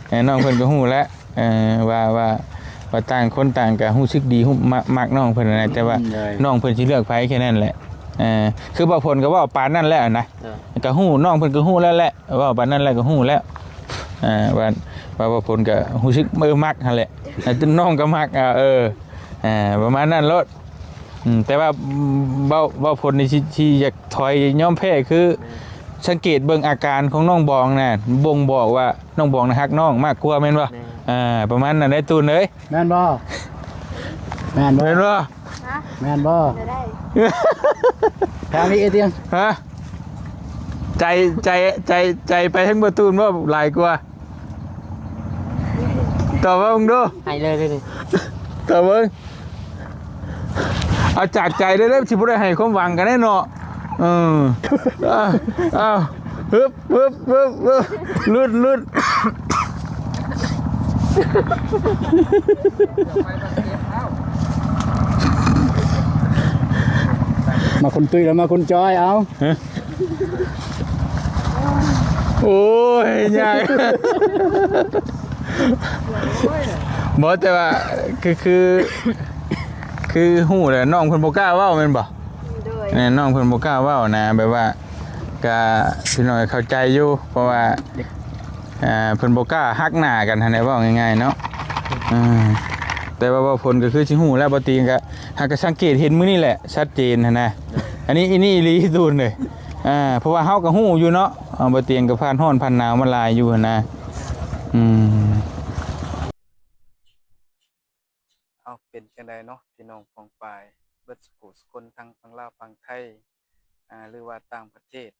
ເອີ ນ້ອງເພິ່ນກໍຮູ້ແລ້ວ ເອີ ວ່າ ວ່າ ວ່າຕ່າງຄົນຕ່າງກໍຮູ້ສຶກດີ ຮູ້ ມັກ ມັກນ້ອງເພິ່ນນະ ແຕ່ວ່າ ອືມ ໂດຍ ນ້ອງເພິ່ນຊິເລືອກໃຜແຄ່ນັ້ນແຫຼະ. ເອີ ຄືບ່າວຝົນກໍເວົ້າປານນັ້ນແລ້ວນະ ເອີ ກໍຮູ້ ນ້ອງເພິ່ນກໍຮູ້ແລ້ວແຫຼະ ເວົ້າປານນັ້ນແລ້ວກໍຮູ້ແລ້ວ ອ່າ ວ່າ ວ່າບ່າວຝົນກໍຮູ້ສຶກ ເອີ ມັກຫັ້ນແຫຼະ ແລ້ວນ້ອງກໍມັກ ອ່າ ເອີ ອ່າ ປະມານນັ້ນໂລດ. ອືມ ແຕ່ວ່າ ອືມ ບ່າວ ບ່າວຝົນນີ້ຊິ ຊິຢາກຖອຍຍອມແພ້ ຄື ແມ່ນ ສັງເກດເບິ່ງອາການຂອງນ້ອງບອງນະ ບົ່ງບອກວ່ານ້ອງບອງນະຮັກນ້ອງມາກກວ່າແມ່ນບໍ່? ແມ່ນ ອ່າ ປະມານນັ້ນເດ້ຕູນເອີຍ. ແມ່ນບໍ່? ແມ່ນບໍ່? ແມ່ນບໍ່? ຮະ? ແມ່ນບໍ່? ບໍ່ໄດ້ ຖາມອີກເອຕຽງ ຮະ? ໃຈ ໃຈ ໃຈ ໃຈໄປທາງບໍ່ຕູນບໍ່ຫຼາຍກວ່າ? ຕອບມາເບິ່ງດູ ໃຫ້ເລີຍເດ້ນີ້ ຕອບເບິ່ງ ເອົາຈາກໃຈເລີຍເດີ ຊິບໍ່ໄດ້ໃຫ້ຄວາມຫວັງກັນແນ່ເນາະ. ເອີ ເອົາ ເອົາ ຮຶບ ຮຶບ ຮຶບ ຮຶບ ຫຼຸດ ຫຼຸດ ມາຄົນຕຸ້ຍແລ້ວ ມາຄົນຈອຍ ເອົາ ຮະ ໂອ້ຍ ຍາກ ບໍ່ ແຕ່ວ່າ ຄື ຄື ຄືຮູ້ແຫຼະ ນ້ອງເພິ່ນບໍ່ກ້າເວົ້າແມ່ນບໍ່? ໂດຍ ແມ່ນ ນ້ອງເພິ່ນບໍ່ກ້າເວົ້ານະ ແບບວ່າ ກະ ພີ່ນ້ອງເຂົ້າໃຈຢູ່ ເພາະວ່າ ອ່າ ເພິ່ນບໍ່ກ້າຫັກໜ້າກັນຫັ້ນແຫຼະ ເວົ້າງ່າຍໆເນາະ. ເອີ ແຕ່ວ່າບ່າວຝົນກໍຄືຊິຮູ້ແລ້ວ ບ່າວຕີນກໍຫາກະສັງເກດເຫັນມື້ນີ້ແຫຼະ ຊັດເຈນຫັ້ນນະ. ອັນນີ້ ອັນນີ້ອີ່ຫຼີຕູນເອີຍ ອ່າ ເພາະວ່າເຮົາກໍຮູ້ຢູ່ເນາະ ບ່າວຕີນກໍຜ່ານຮ້ອນຜ່ານໜາວມາຫຼາຍຢູ່ຫັ້ນນະ. ອືມ ເອົາ ເປັນຈັ່ງໃດເນາະ ພີ່ນ້ອງປ້ອງປາຍເບິດສຸຜູ້ສຸຄົນ ທັງຝັ່ງລາວ ຝັ່ງໄທ ອ່າ ຫຼືວ່າຕ່າງປະເທດ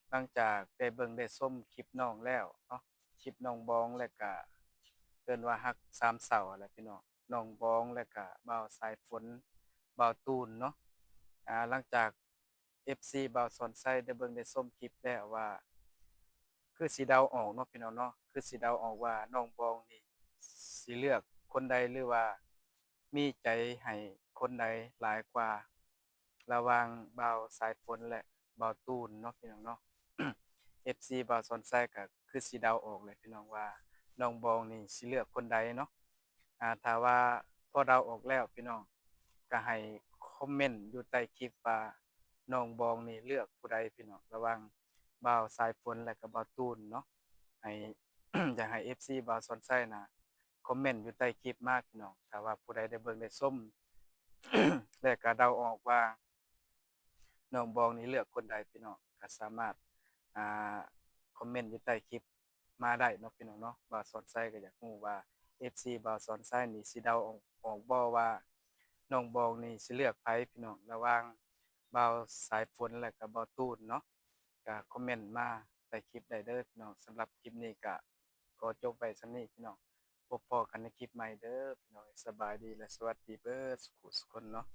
ຫຼັງຈາກໄດ້ເບິ່ງໄດ້ຊົມຄລິບນ້ອງແລ້ວເນາະ ຄລິບນ້ອງບອງ ແລະກະເອີ້ນວ່າຮັກສາມເສົາຫັ້ນແຫຼະພີ່ນ້ອງ ນ້ອງບອງ ແລະກະບ່າວສາຍຝົນ ບ່າວຕູນເນາະ. ອ່າ ຫຼັງຈາກ ເອັຟຊີ ບ່າວສອນໄຊໄດ້ເບິ່ງໄດ້ຊົມຄລິບແລ້ວວ່າ ຄືຊິເດົາອອກເນາະພີ່ນ້ອງເນາະ ຄືຊິເດົາອອກວ່ານ້ອງບອງນີ້ຊິເລືອກຄົນໃດ ຫຼືວ່າມີໃຈໃຫ້ຄົນໃດຫຼາຍກວ່າ ລະຫວ່າງບ່າວສາຍຝົນ ແລະ ບ່າວຕູນເນາະພີ່ນ້ອງເນາະ. ເອັຟຊີ ບ່າວສອນໄຊກໍຄືຊິເດົາອອກແຫຼະພີ່ນ້ອງວ່າ ນ້ອງບອງນີ້ຊິເລືອກຄົນໃດເນາະ. ອ່າ ຖ້າວ່າພໍເດົາອອກແລ້ວພີ່ນ້ອງ ກໍໃຫ້ຄອມເມັນຢູ່ໃຕ້ຄລິບວ່າ ນ້ອງບອງນີ້ເລືອກຜູ້ໃດພີ່ນ້ອງ ລະຫວ່າງບ່າວສາຍຝົນ ແລະກະບ່າວຕູນເນາະ. ໃຫ້ ຢາກໃຫ້ເອັຟຊີ ບ່າວສອນໄຊນະ ຄອມເມັນຢູ່ໃຕ້ຄລິບມາພີ່ນ້ອງ ຖ້າວ່າຜູ້ໃດໄດ້ເບິ່ງໄດ້ຊົມ ແລະກະເດົາອອກວ່າ ນ້ອງບອງນີ້ເລືອກຄົນໃດພີ່ນ້ອງ ກໍສາມາດ ອ່າ ຄອມເມັນຢູ່ໃຕ້ຄລິບມາໄດ້ເນາະພີ່ນ້ອງເນາະ. ບ່າວສອນໄຊກໍຢາກຮູ້ວ່າ ເອັຟຊີ ບ່າວສອນໄຊນີ້ຊິເດົາອອກ ອອກບໍ່ວ່າ ນ້ອງບອງນີ້ຊິເລືອກໃຜພີ່ນ້ອງ ລະຫວ່າງບ່າວສາຍຝົນ ແລະກະບ່າວຕູນເນາະ. ກະຄອມເມັນມາໃຕ້ຄລິບໄດ້ເດີພີ່ນ້ອງ. ສຳລັບຄລິບນີ້ກະຂໍຈົບໄວ້ສ່ຳນີ້ພີ່ນ້ອງ ພົບພໍ້ກັນໃນຄລິບໃໝ່ເດີພີ່ນ້ອງ. ສະບາຍດີ ແລະ ສະຫວັດດີເບີດສຸຜູ້ສຸຄົນເນາະ.